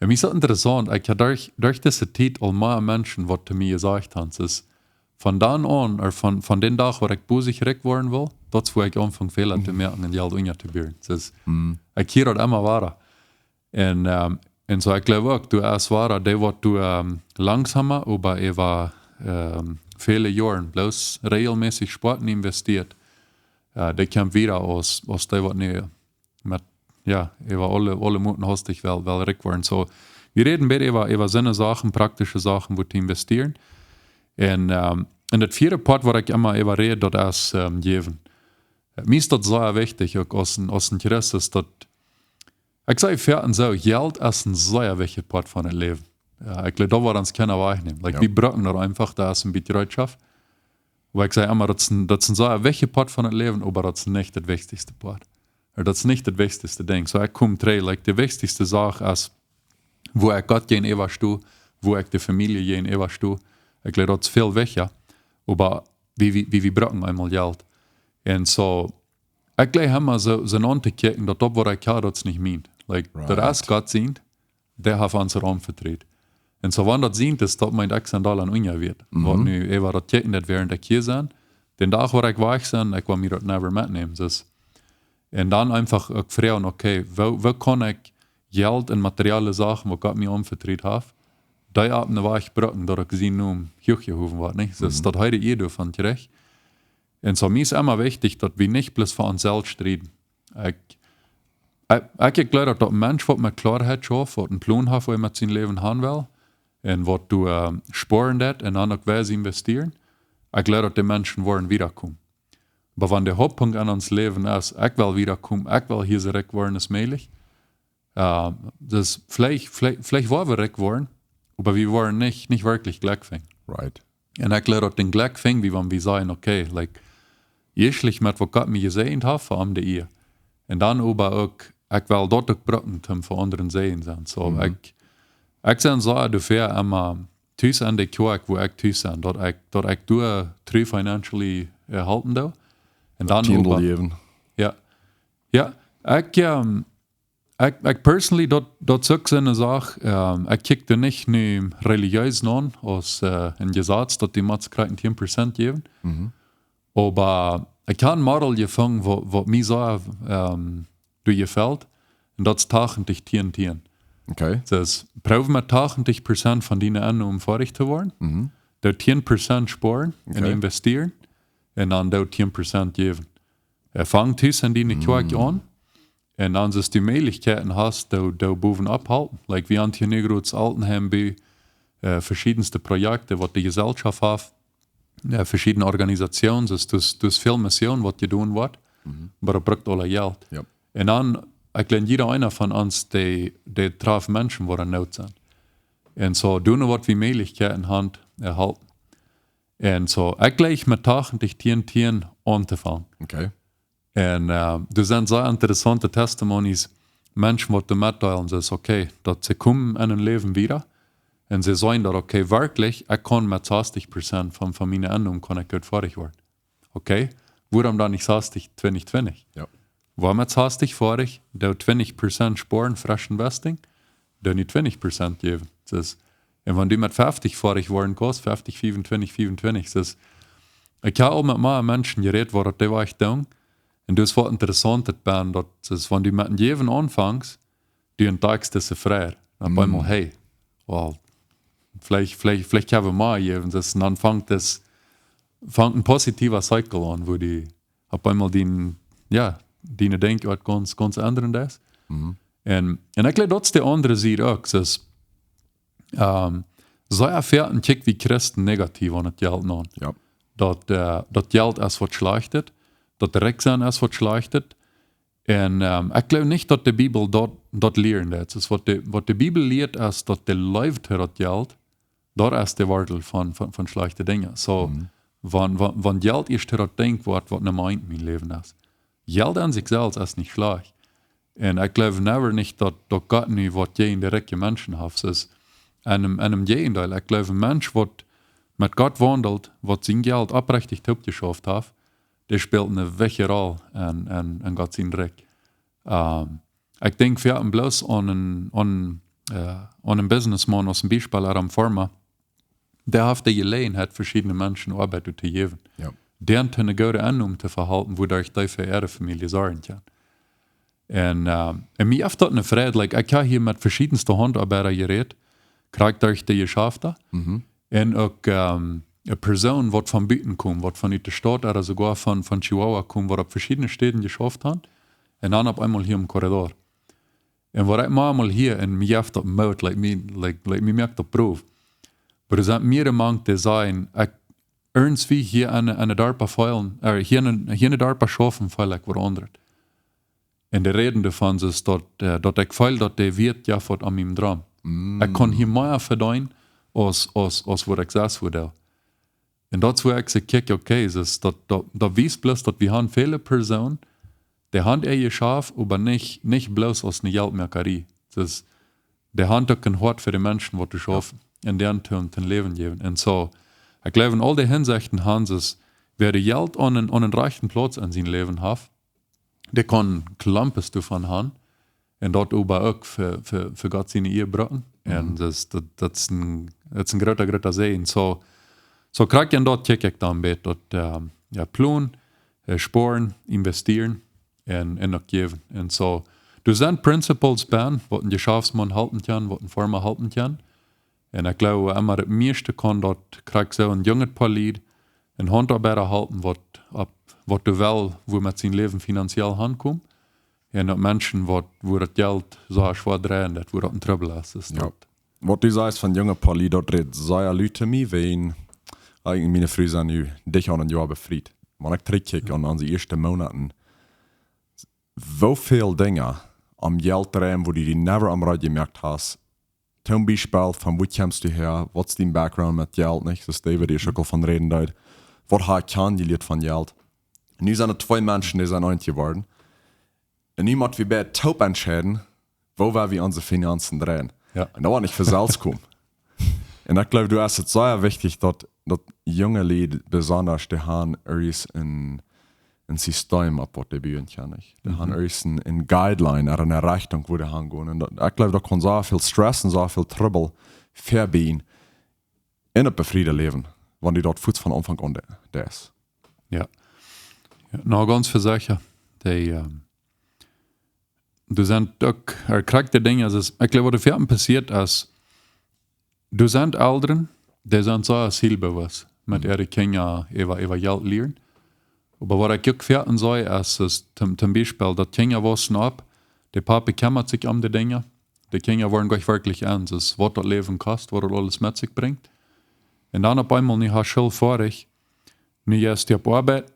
Un mie es daut interessaunt, ekj hab derch, derch dise Tiet aul mea Menschen, waut to mie jesajcht haben, es, von dan aun, ooda von, von dän Dach, wua ekj bosich rikj woaren well, daut es, wua ekj aunfung Fäla to moaken un Jelt unjatobuen. Es, ekj hia daut emma wada. Un, ähm, un soo, ekj jleew uk, du, es wada, dee waut du, ähm, langsauma, oba äwa, ähm, väle Joaren, bloos reajelmässich Spoaten investieet, äh, dee kjemt wieda aus, aus dee waut nu met, jo, äwa aule, aule Moten hastich well, well rikj woaren. Soo, wie räden bät äwa, äwa soone Sachen, praktische Sachen, wua to investieren. Un, ähm, un daut vieede Poat, waut ekj emma äwa räd, daut es, ähm, jäwen. Mie es daut sea wichtich, uk aus een, aus een Christ, es daut, ekj saj foaken soo, Jelt es een sea wichtja Poat von daut Läwen. Jo, ekj jleew, daut woat ons kjeena wajchnämen. Like, jo, wie brucken daut eefach, daut es een bät Jereetschoft. Oba ekj saj emma, daut es een, daut es een sea wichtja Poat von daut Läwen, oba daut es nich daut wichtichste Poat. Ooda daut es nich daut wichtichste Dinkj. Soo, ekj kom trigj, like, de wichtichste Sach es, wua ekj Gott jäajenäwa sto, wua ekj de Famielje jäajenäwa sto. Ekj jleew, daut es väl wichtja. Oba wie, wie, wie, wie brucken eemol Jelt. Un soo, ekj jleew emma soo, soo auntokjikjen, daut daut, waut ekj hab, daut es nich mien. Like, daut es, right, Gott sien, dee haft ons daut aunvetrut. Un soo, wan daut sent, es daut mien Ex un Dollar unjawäat. Mhm. Waut nu äwa daut kjikjen, daut wäarent ekj hia sie, dän Dach, wua ekj wajch sie, ekj well mie daut never metnämen. Dus, un dan eefach uk froagen, okay, woo, woo kaun ekj Jelt un materielle Sachen, waut Gott mie aunvetrut haft, dee opp een Wajch brucken, daut ekj sien Nomen huachjehowen woat, nich? Dus, mhm, daut hee de Ea doavon kjricht. Un soo, mie es emma wichtich, daut wie nich bloos fa ons selfst räden. Ekj, ekj, ekj jleew, daut een Mensch, waut met Kloarheit schauft, waut een Plon haft, wua hee met sien Läwen han well, un waut doa, äh, spoaren deit, un dan uk wies investieren, ekj jleew, daut de Menschen woaren wiedakomen. Oba wan de Hauptpunkt aun ons Läwen es, ekj well wiedakomen, ekj well hia soo rikj woaren aus mäajlich, äh, dus veleicht, veleicht, veleicht woa wie rikj woaren, oba wie woaren nich, nich werkjlich jlekjlich. Right. Un ekj jleew, daut dän Jlekj finj wie, wan wie sajen, okay, like, ieeschtlich met waut Gott mie jesäajent haft, fa am de Ea. Un dan oba uk, ekj well daut uk brucken, om fa aundre een Säajen sennen. Soo, mhm, ekj, ekj sie soo doafäa emma tus aun de Kjoakj, wua ekj tus sie, daut ekj, daut ekj doa tru financially, äh, halpen doo. Un dan oba jäwen. Jo. Jo, ekj, ähm, Ekj, ekj personally, daut, daut es uk soone Sach, ähm, ekj kjikj doa nich nu religiees no, aus, äh, een Jesaz, daut du motst krakjt tieen Prozent jäwen. Mhm. Oba ekj hab een Model jefungen, waut, waut mie soo, ähm, doa jefelt, un daut es tachentich, tieen, tieen. Okay. Dus, proow met tachentich Prozent von diene Ennom foadich to woaren. Mhm. Doo tieen Prozent spoaren un, okay, investieren, un dan doo tieen Prozent jäwen. Äh, fang tus aun diene Kjoakj aun. Un dan, soo aus du Mäajlichkjeiten hast, doo, doo bowen opphalpen. Like, wie han hia nu groots Altenheim bie, äh, veschiedenste Projekten, waut de Jeselschoft haft, äh, veschiedne Organisatsionen, dus, dus, dus väl Mission, waut jedonen woat, mhm, oba daut brukt aula Jelt. Jo. Un dan, ekj jleew, jieda eena von ons, dee, dee traft Menschen, waut en Noot sent. Un soo, doonen, waut wie Mäajlichkjeiten han, äh, halpen. Un soo, ekj jleew, met tachentich, tieen, tieen auntofangen. Okay. Un, äh, doa sent sea interessaunte Testimonies, Menschen, waut doa metdeelen, soo es okay, daut see komen en äa Läwen wieda. Un see sajen daut, okay, werkjlich, ekj kaun met sastich Prozent von, von miene Ennom kaun ekj goot foadich woaren. Okay, wuarom dan nich sastich, twintich, twintich? Jo. Woa met sastich foadich, doo twintich Prozent spoaren, fresh investing, doo nu twintich Prozent jäwen. Dus, un wan du met feftich foadich woaren kaust, feftich, fiefuntwintich, fiefuntwintich. Dus, ekj hab aul met mea Menschen jerät, waut daut de Wajch doonen. Un daut es waut interessaunt, daut, daut, dus, wan du met een Jäwen aunfangst, du entdakjst dise Fräd. Un opp eemol, hey, well, veleicht, veleicht, veleicht kjenn wie mea jäwen. Dus, un dan fangt daut, fangt een positiver Cycle aun, wua du opp eemol dien, jo, diene Denkj woat gaunz, gaunz endren deist. Mhm. Un, un ekj jleew, daut es de aundre Sied uk. Dus, ähm, sea foaken kjikj wie Christen negativ aun daut Jelt no. Jo. Daut, äh, daut Jelt es waut Schlajchtet, daut rikj sennen es waut Schlajchtet. Un, ähm, ekj jleew nich, daut de Bibel daut, daut lieren deit. Dus waut de, waut de Bibel lieet, es daut de Leew to daut Jelt Daut es de Wortel von, von, von schlajchte Dinja. So, wan, wan, wan Jelt ieescht daut Dinkj woat, waut Numma eent en mien Läwen es. Jelt aun sikj selfst es nich schlajcht. Un ekj jleew never nich, daut, daut Gott nu waut jäajen de rikje Menschen haft. Es en däm, en däm Jäajendeel. Ekj jleew, een Mensch, waut met Gott waundelt, waut sien Jelt oprechtich toopjeschauft haft, dee spält eene wichtje Rol en, en, en Gott sien Rikj. Ähm, ekj denkj, wie haben bloos aun een, aun, äh, aun een Businessman aus een Biespel, Adam Farmer. Dee haft de Jeläajenheit, veschiedne Menschen Oabeit to jäwen. Jo. Dee to eene goode Ennom to vehalpen, wuaderch dee fa äare Famielje sorjen kaun. Un, ähm, un mie haft daut eene Freid, like, ekj hab hia met veschiedenste Hauntoabeida jerät, krakjt derch de Jeschafta. Un uk, ähm, eene Persoon, waut von buten kjeem, waut von ut de Staut ooda soogoa von, von Chihuahua kjeem, waut opp veschiedne Städen jeschauft haft. Un dan opp eemol hia em Corridor. Un waut ekj mau mol hia, un mie jeft daut Moot, like, mie, like, like, mie moakt daut Proow. Oba doa sent mea mank, dee sajen, ekj, irjentwua hia aun, aun de Darpa fälen, äh, hia aun, hia aun de Darpa schaufen, fäl ekj waut aundret. Un dee räden doavon, es daut, äh, daut ekj fäl, daut de Wieet jeft waut aun mien Droom. Ekj kaun hia mea vedeenen aus, aus, aus waut ekj selfst wudd. Un daut es wua ekj saj, kjikj, okay, es daut, daut, daut wiest bloos, daut wie haben väle Persoonen, dee haben äa Jeschaft, oba nich, nich bloos aus eene Jeltmoakarie. Es, dee haben uk een Hoat fa de Menschen, waut doa schaufen, un dee to, to läwen jäwen. Un so, ekj jleew, en aul dee Hinsechten haben see, wäa daut Jelt aun een, aun een rajchten Plauz en sien Läwen haft, dee kaun Klumpes doavon haben, un daut oba uk fa, fa, fa Gott siene Ea brucken. Un daut, daut, daut es een, daut es een groota, groota Säajen. So, so krakjt en daut kjikj ekj dan bie daut, ähm, jo, plonen, äh, spoaren, investieren un, un uk jäwen. Un so, doa sent Principles bie, waut een Jeschaftsmaun halpen kaun, waut een Farmer halpen kaun. Un ekj jleew, emma daut mieeschte kaun daut krakjt soo een junget Poa Lied, een Hauntoabeida halpen, waut opp, waut doa well, wua met sien Läwen finanziell hankomen. Un uk Menschen, waut, wua daut Jelt soo schwoa dreien, daut wua daut een Trubbel es, es Jo. daut. Waut du sajchst von junge Poa Lied, daut rät sea lut to mie, wiels, äh, miene Fru es nu dicht aun een Joa befriet. Wan ekj trigjkjikj aun onse ieeschte Moonaten, woo väl Dinja aum Jelt dreien, wua du die never aun reed jemoakt hast, toom Biespel, von wua kjemst du häa, waut es dien Background met Jelt, nich? Daut es David, dee ekj uk aul von räden deed. Waut hast du jelieet von Jelt? Nu sent doa twee Menschen, dee sent eent jeworden. Un nu motten wie beid toop entscheiden, woo wie onse Finanzen dreien. Jo. Un daut woat nich von selfst komen. Un ekj jleew, doa es daut sea wichtich, daut, daut junge Lied besonda, dee haben irjent een een System opp waut dee buen kjennen, nich? Dee haben irjent een, een Guideline, ooda eene Rechtunk, wua dee hangonen. Un daut, ekj jleew, daut kaun sea väl Stress un sea väl Trubbel vebiejen en een befriedet Läwen, wan du daut fuaz von Aunfank aun de-, deist. Jo. Jo, nu gaunz secha. Dee, ähm, doa sent uk, äh, krakjt de Dinja, es, ekj jleew, waut doa väl passieet es, doa sent Elren, dee sent soo zielbewusst met äare Kjinja äwa, äwa Jelt lieren. Oba waut ekj uk väl saj, es, es toom, toom Biespel, daut Kjinja wausen opp, de Papa kjemmat sikj om de Dinja, de Kjinja woaren nich werkjlich aun, es waut daut Läwen kost, waut daut aules met sikj brinjt. Un dan opp eemol, nu hast du School foadich, nu jeist du opp Oabeit,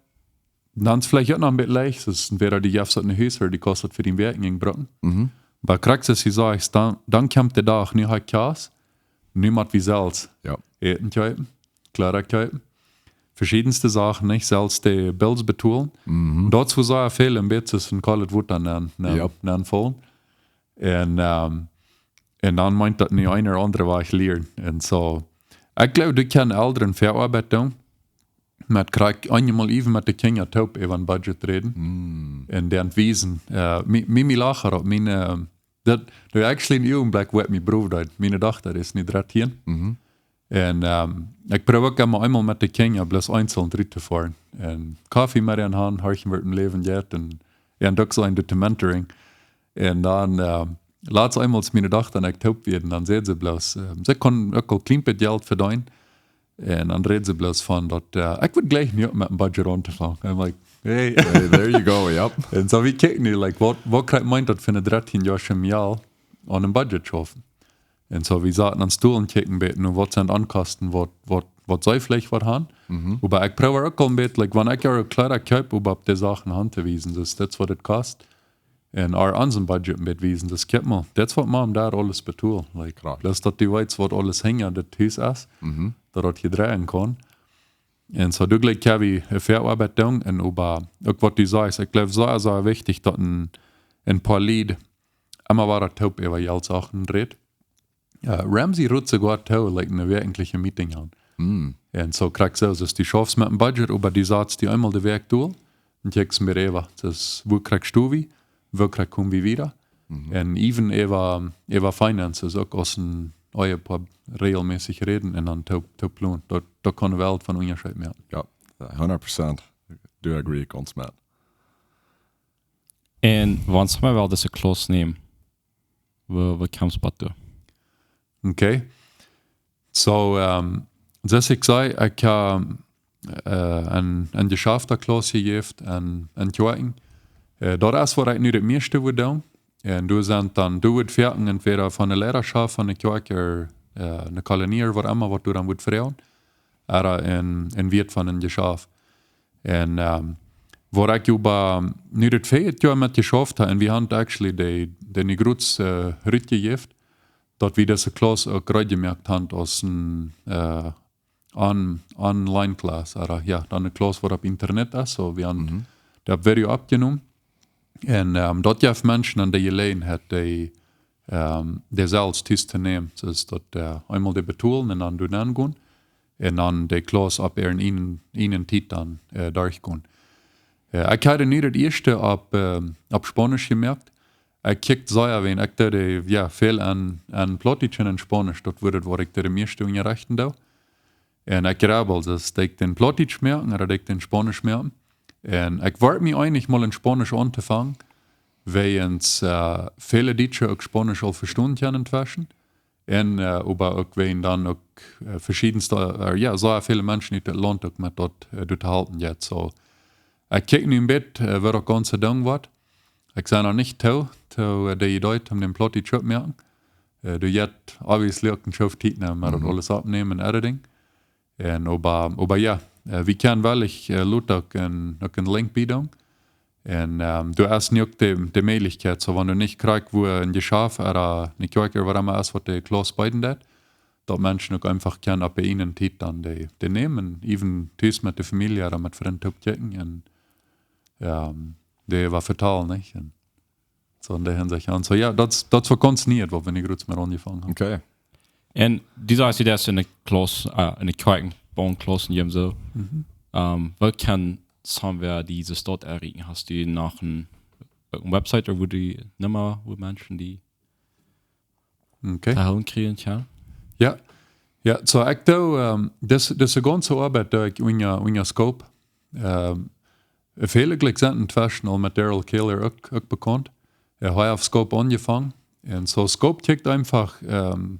dan es veleicht uk noch een bät leicht, es entweder du jefst daut no Hus ooda du kaust daut fa dien Wäakjenj brucken. Oba krakjt es, du sajchst, dan, dan kjemt de Dach, nu hast du Kjast, nu mott wie selfst Jo. Äten kjeepen, Kjleeda kjeepen, veschiedenste Sachen, nich? Selfst de Bills betolen. Daut es wua sea väl een bät es een kolt Wota aun, aun, Jo. aunfaulen. Un, ähm, un dan meent daut nu een ooda aundre Wajch lieren. Un so, ekj jleew, du kaust Elren väl Oabeit doonen. Met krakjt eenjemol iewen met de Kjinja toop äwa een Budget räden. Un dan wiesen, äh, mie, mie, mie lacht opp, mien, äh, daut, daut actually een Uagenblikj woat mie Proow deed. Miene Dochta es nu dartieen. Un, ähm, ekj proow uk emma eemol met de Kjinja bloos eenzeln rut to foaren. Un Koffe met an han, horchen, woo daut Läwen jeit. Un, jo, un uk soo een bät Mentoring. Un dan, ähm, latst eemol aus miene Dochta un ekj toop wieren, dan säd see bloos, ähm, see kunn uk aul kjlien bät Jelt vedeenen. Un dan räd see bloos von daut, äh, ekj wudd jlikj nu met een Budget auntofangen. I'm like, hey. Hey, there you go, yep. Un so wie kjikjen nu, like, waut, waut kjricht eena daut fa een dartieen Joa Mejal aun een Budget schaufen? Un so, wie saten aun Stool un kjikjten bät nu, waut sent Onkosten, waut, waut, waut see veleicht waut haben. Oba ekj proow uk aul een bät, like, wan ekj äa Kjleeda kjeep, oba opp de Sachen han to wiesen, dus daut es waut daut kost. Un ar onsen Budget met wiesen, daut kjikj mol, daut es waut Mom doa aules betolt. Like, krakjt. Daut daut du weetst waut aules hinja daut Hus es, mhm, daut daut jedroagen kaun. Un soo doa jlikj ha wie, äh, Veoabeit doonen un oba uk waut du sajchst, ekj jleew, soo, soo wichtich daut een, een poa Lied emma wada toop äwa Jeltsachen rät. Äh, Ramsey rut soogoa too, like, een wäakjentlichet Meeting han. Mm. Un soo krakjt soo, daut du schaufst met een Budget, oba du satst die eemol de Wäakj derch un kjikjst mea äwa. Daut es, woo krakjt sto wie, woo krakjt kom wie wieda. Mhm. Un even äwa, äwa Finances uk aus een Ehepoa regelmäßig räden un dan toop, toop plonen. Daut, daut kaun de Welt von Unjascheet moaken. Jo, hundat Prozent. Do agree, gaunz met. Un wan wie mol dise Class nämen, woo, woo kjemt daut doa? Okay. Soo, ähm, soo aus ekj säd, ekj ha, äh, een, een Jeschafta Class jejäft un, un Kjoakjen. Äh, daut es waut ekj nu daut mieeschte wudd doonen. Un doa sent dan, doa wudd foaken entwäda von de Leidaschoft, von de Kjoakj, äh, eene Kolonie, waut emma, waut du dan wudd froagen. Ooda een, een Wieet von een Jeschaft. Un, ähm, wua ekj äwa nu daut vieede Joa met jeschaft ha, un wie han actually de, de Negruts, äh, rutjejäft, daut wie dise Class uk reed jemoakt han aus een, äh, on-, online Class, ooda jo, dan eene Class waut opp Internet es, soo wie han, mhm, dee opp Video oppjenomen. Un, ähm, daut jeft Menschen dan de Jeläajenheit, dee, ähm, dee selfst tus to nämen. Daut es daut, äh, eemol dee betolen un dan doa nengonen. Un dan de Class opp äare eejne, eejne Tiet dan, äh, derchgonen. Äh, ekj ha nu daut ieeschte opp, ähm, opp Spaunisch jemoakt. Ekj kjikj sea wan, ekj deed, äh, jo, väl aun, aun Plautdietsch un Spaunisch. Daut woat waut ekj daut mieeschte unjarechten doo. Un ekj jrebbel, daut ekj dän Plautdietsch moak, ooda daut ekj dän Spaunisch moak. Un ekj wort mie eenjemol en Spaunisch auntofangen, wiels, äh, väle Dietsche uk Spaunisch aul vestonen kjennen entweschen. Un, äh, oba uk wiels dan uk, äh, veschiedenste, äh, jo, soo väle Menschen ut daut Launt uk met daut, äh, doa to halpen jeit. Soo, ekj kjikj nu een bät, äh, woo daut gaunze Dinkj woat. Ekj sie noch nich too, too, äh, de Idee, om dän Plautdietsch oppmoaken. Äh, doa jeit obviously uk een Schoof Tiet nenn, mau daut, mhm, aules oppnämen un editing. Un oba, oba jo, äh, wie kjennen wellich, äh, lota uk een, uk een Link biedoonen. Un, ähm, doa es nu uk de, de Mäajlichkjeit, soo wan du nich kjrichst, wua een Jeschaft ooda eene Kjoakj ooda waut emma es, waut de Class beeden deit, daut Menschen uk eefach kjennen opp äare eejne Tiet dan dee, dee nämen, even tus met de Famielje ooda met Frind toop kjikjen un, ähm, dee waut vetalen, nich? Un soo en dee Hinsicht aun. Soo jo, daut, daut es waut gaunz Nieet, waut wie nu krakjt met aunjefongen han. Okay. Un du sajchst, du deist enne Class, äh, enne Kjoakj, Bauenclass un soo. Mhm. Ähm, woo kaun somebody dise Staut erreichen? Hast du noch eene, eene Website ooda woo du Numma, woo Menschen die, okay, to hoolen kjrieen, jo? Jo. Jo, soo ekj doo, ähm, dise, dise gaunze Oabeit doo ekj unja, unja Scope. Ähm, väle jlikj sent entweschen aul met Daryl Kaylor uk, uk bekaunt. Hee haft Scope aunjefongen. Un soo Scope kjikjt eefach, ähm,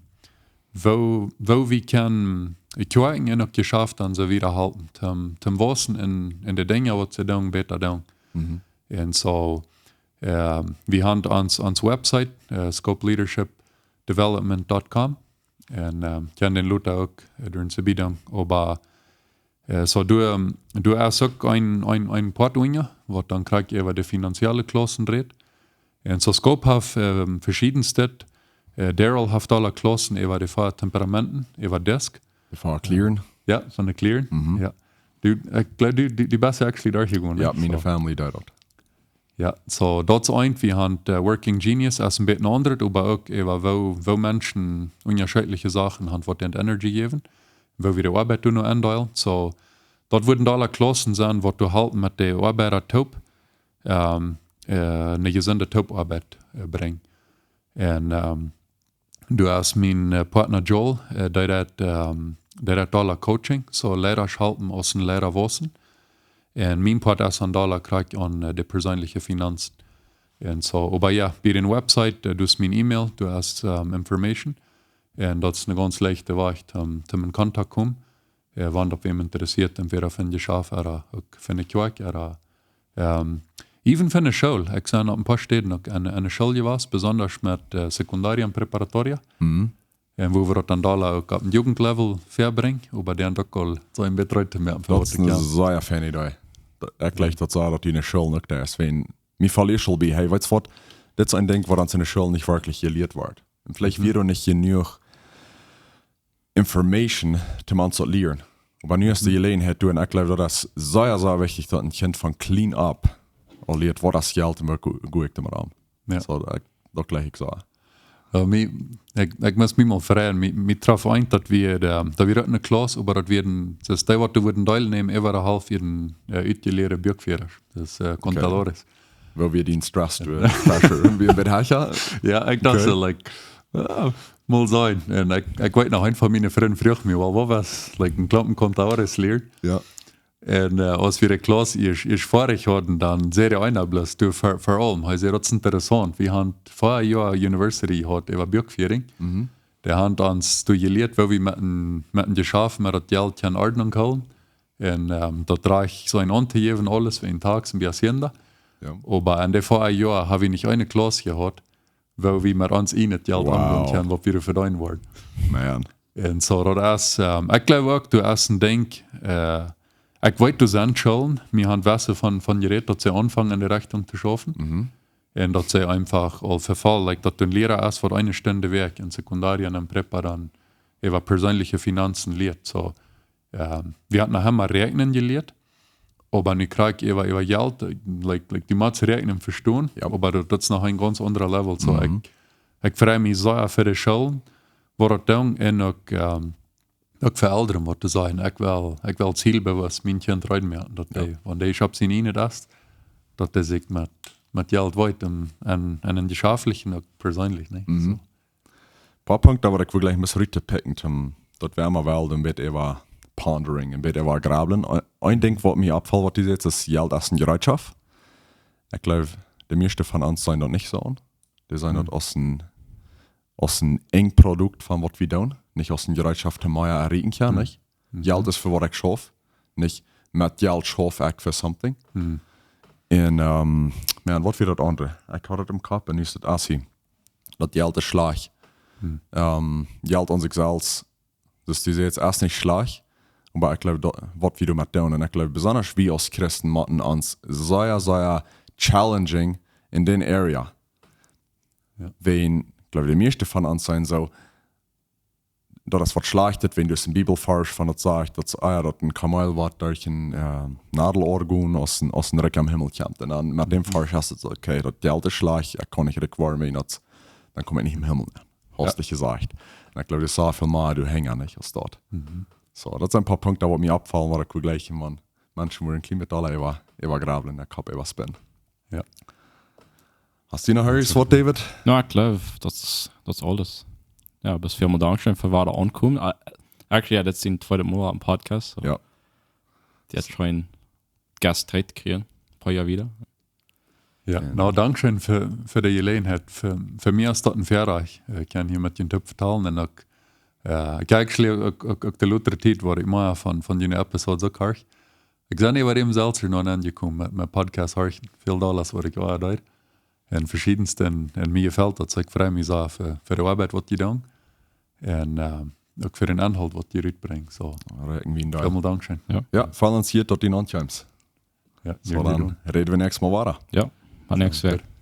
woo, woo wie kjennen Kjoakjen un uk Jeschaft un soo wieda halpen, toom, toom wausen un, un de Dinja waut see doonen, bäta doonen. Mhm. Un soo, ähm, wie han ons, ons Website, äh, scope leadership development dot com. Un, ähm, ekj kaun dän lota uk, äh, doa en Biedunk, oba, äh, soo doa, ähm, doa es uk een, een, een Poat unja, waut dan krakjt äwa de finanzielle Klaussen rät. Un soo Scope haft, ähm, veschiedenste, äh, Daryl haft aule Klaussen äwa de vea Temperamenten, äwa Disc. De vea Klieren? Jo, von de Klieren. Mhm. Jo. Du, ekj jleew, du, du, du best actually doa jegonen, jo, nich? Miene Family deed daut. Jo, soo, daut es eent, wie han, äh, Working Genius es een bät aundasch, oba uk äwa woo, woo Menschen unjascheedliche Sachen han, waut an Energie jäwen, woo wie de Oabeit doonen aundeelen. Soo, daut wudden aule Klaussen sennen, waut du halt met de Oabeida toop, ähm, äh, eene jesunde Toopoabeit, äh, brinjen. Un, ähm, doa es mien, äh, Partner Joel, äh, dee deit, ähm, dee deit aule Coaching, soo Leidasch halpen aus een Leida wausen. Un mien Poat es dan aule krakjt aun, äh, de perseenelje Finanzen. Un soo, oba jo, bie de Website, äh, doa es mien E-Mail, doa es, ähm, Information. Un daut es een gaunz leichta Wajch, ähm, toom en Kontakt komen. Äh, wan daut wäm interessieet, entwäda fa een Jeschaft ooda uk fa eene Kjoakj ooda, ähm, even fa eene School. Ekj sie opp een poa Städen uk aun, aun eene School jewast, besonda met, äh, Secundaria un Preparatoria. Mhm. Un wua wie daut dan aule uk opp een Jugendlevel vebrinjen, oba dee dan uk aul soo een bät rut to moaken, fa waut ekj, jo. Daut es eene sea feine Idee. Daut, ekj jlikj daut soo, daut du eene School uk doa hast, wan mie foll ieescht aul bie, hey, weetst waut, dit es een Dinkj waut ons enne School nich werkjlich jelieet woat. Un veleicht wia doa nich jenuach Information, om ons daut to lieren. Oba nu es de Jeläajenheit doa, un ekj jleew daut es sea, sea wichtich daut een Kjint von clean up aul lieet waut es Jelt un woo go-, go ekj doamet om. Jo. Soo, daut, daut jleich ekj soo. Jo, mie, ekj, ekj must mie mol freien, mie, mie trof eent daut wie, de, daut wie uk eene Klauss, oba daut wie een, daut dee waut doa wudden deelnämen, äwa de Halft äa een, äh, utjelieede Buakfiera. Daut, äh, contadores. Woo wie dän Stress, äh, pressure, wie een bät hecha. Jo, ekj docht Okay. soo, like, ah, mol seenen. Un ekj, ekj weet noch, een von miene Frind fruach mie, well, waut wia, like, een Klompen contadores lieren. Jo. Un, äh, aus wie de Klauss ieescht, ieescht foadich hauden, dan säd eena bloos, du, ver, ver aulem. Hee säd, daut es interessaunt. Wie haben ver Joa University jehaut äwa Buakfiera. Mhm. Dee haben ons doa jelieet, woo wie met een, met een Jeschaft, met daut Jelt kjennen Ordnunk hoolen. Un, ähm, daut rajcht soo een auntojäwen, aules fa een Tax un bie Hacienda. Jo. Oba enne ver Joa haben wie nich eene Klauss jehaut, woo wie met ons ieejnet Jelt Wow. omgonen kjennen, waut wie vedeenen woaren. Man. Un soo, daut es, ähm, ekj jleew uk, daut es een Dinkj, äh, ekj weet, doa sent Schoolen, mie haben wesse von, von jerät, daut see aunfangen enne Rechtunk to schaufen. Mhm. Un daut see eefach aul vefaulen, like, daut een Liera es waut eene Stund de Wäakj en Sekundaria un en Prepa dan äwa persönliche Finanzen lieet. Soo, ähm, wie haben noch emma räakjnen jelieet, oba nu kjrie ekj äwa, äwa Jelt, äh, like, like, du motst räakjnen vestonen, Jo. oba daut, daut es noch een gaunz aundra Level. Soo, Mhm. ekj, ekj frei mie sea fa de Schoolen, waut daut doonen, un uk, ähm, uk fa Elren waut to sajen. Ekj well, ekj well zielbewusst mien Kjint reed moaken, daut Jo. dee, wan dee opp sien ieejnet es, daut dee sikj met, met Jelt weet, un, un, un en jeschaftlichen uk persönlich, nä? Mhm. Soo. Poa Punkten, waut ekj wull jlikj mol rut to picken, om daut wie emol wellen, een bät äwa pondering, een bät äwa grublen. Een, een Dinkj waut mie oppfelt, waut du sajchst, es Jelt es eene Jereetschoft. Ekj jleew, de mieeschte von ons seenen daut nich soo aun. Dee seenen daut aus een, aus een Endprodukt von waut wie doonen, nich aus eene Jereetschoft, om mea erreichen to kjennen, nich? Jelt es fa waut ekj schauf, nich met Jelt schauf ekj fa something. Un, ähm, man, waut wia daut aundre? Ekj haud daut em Kopp un nu es daut Assi. Daut Jelt es schlajcht. Ähm, Jelt aun sikj selfst. Daut es, daut es nich schlajcht, oba ekj jleew, daut, waut wie doamet doonen, un ekj jleew, besonda wie aus Christen motten ons sea, sea challenging en dee Area. Jo. Wan, ekj jleew, de mieeschte von ons seenen soo, daut es waut Schlajchtet, wan du een Bibelvarsch von daut sajchst, daut, ah jo, daut een Kameel woat derch een, äh, Nadelohr gonen aus een, aus een rikj em Himmel kjemt. Un dan met däm Varsch es daut soo, okay, daut Jelt es schlajcht, ekj kaun nich rikj woaren, wan daut, dan kom ekj nich em Himmel nenn. Hast du jesajcht. Un ekj jleew, daut es soo väl mea doahinja, nich, aus daut. Soo, daut sent een poa Punkten, waut mie oppfelt, waut ekj wull jlikj, wan Menschen wudden een kjlien bät dolla äwa, äwa grublen, dän Kopp äwa spinnen. Jo. Hast du noch irjent waut, David? No, ekj jleew, daut es, daut es aules. Jo, bloos väl mol Dankscheen fa wada aunkomen. Ah, actually, jo, dit es daut tweede Mol aum Podcast. Soo. Jo. Dee haft scheen Gast Tiet jekjräajen, een poa Joa wada. Jo, no, dankscheen fa, fa de Jeläajenheit. Fa, fa mie es daut een Väarajcht, äh, kjennen hia met junt toop vetalen un uk, äh, ekj actually uk, uk, uk de latste Tiet woa ekj mea von, von june Episodes uk horch. Ekj sie nich bie däm selfst noch aunjekomen met, met Podcast horchen. Väl dolla aus waut ekj aul deed. Un veschiedne, un mie jefelt daut, soo ekj frei mie sea fa, fa de Oabeit waut jie doonen. Un, äh, uk fa dän Enhault waut jie rutbrinjen. Soo, Räakjen wie een Deel. Väl mol Dankscheen. Jo. Jo, feelen ons hia, daut du aunkommst. Jo, Soo, dan räden wie näakjstet Mol wada. Jo, bat näakjstet Mol.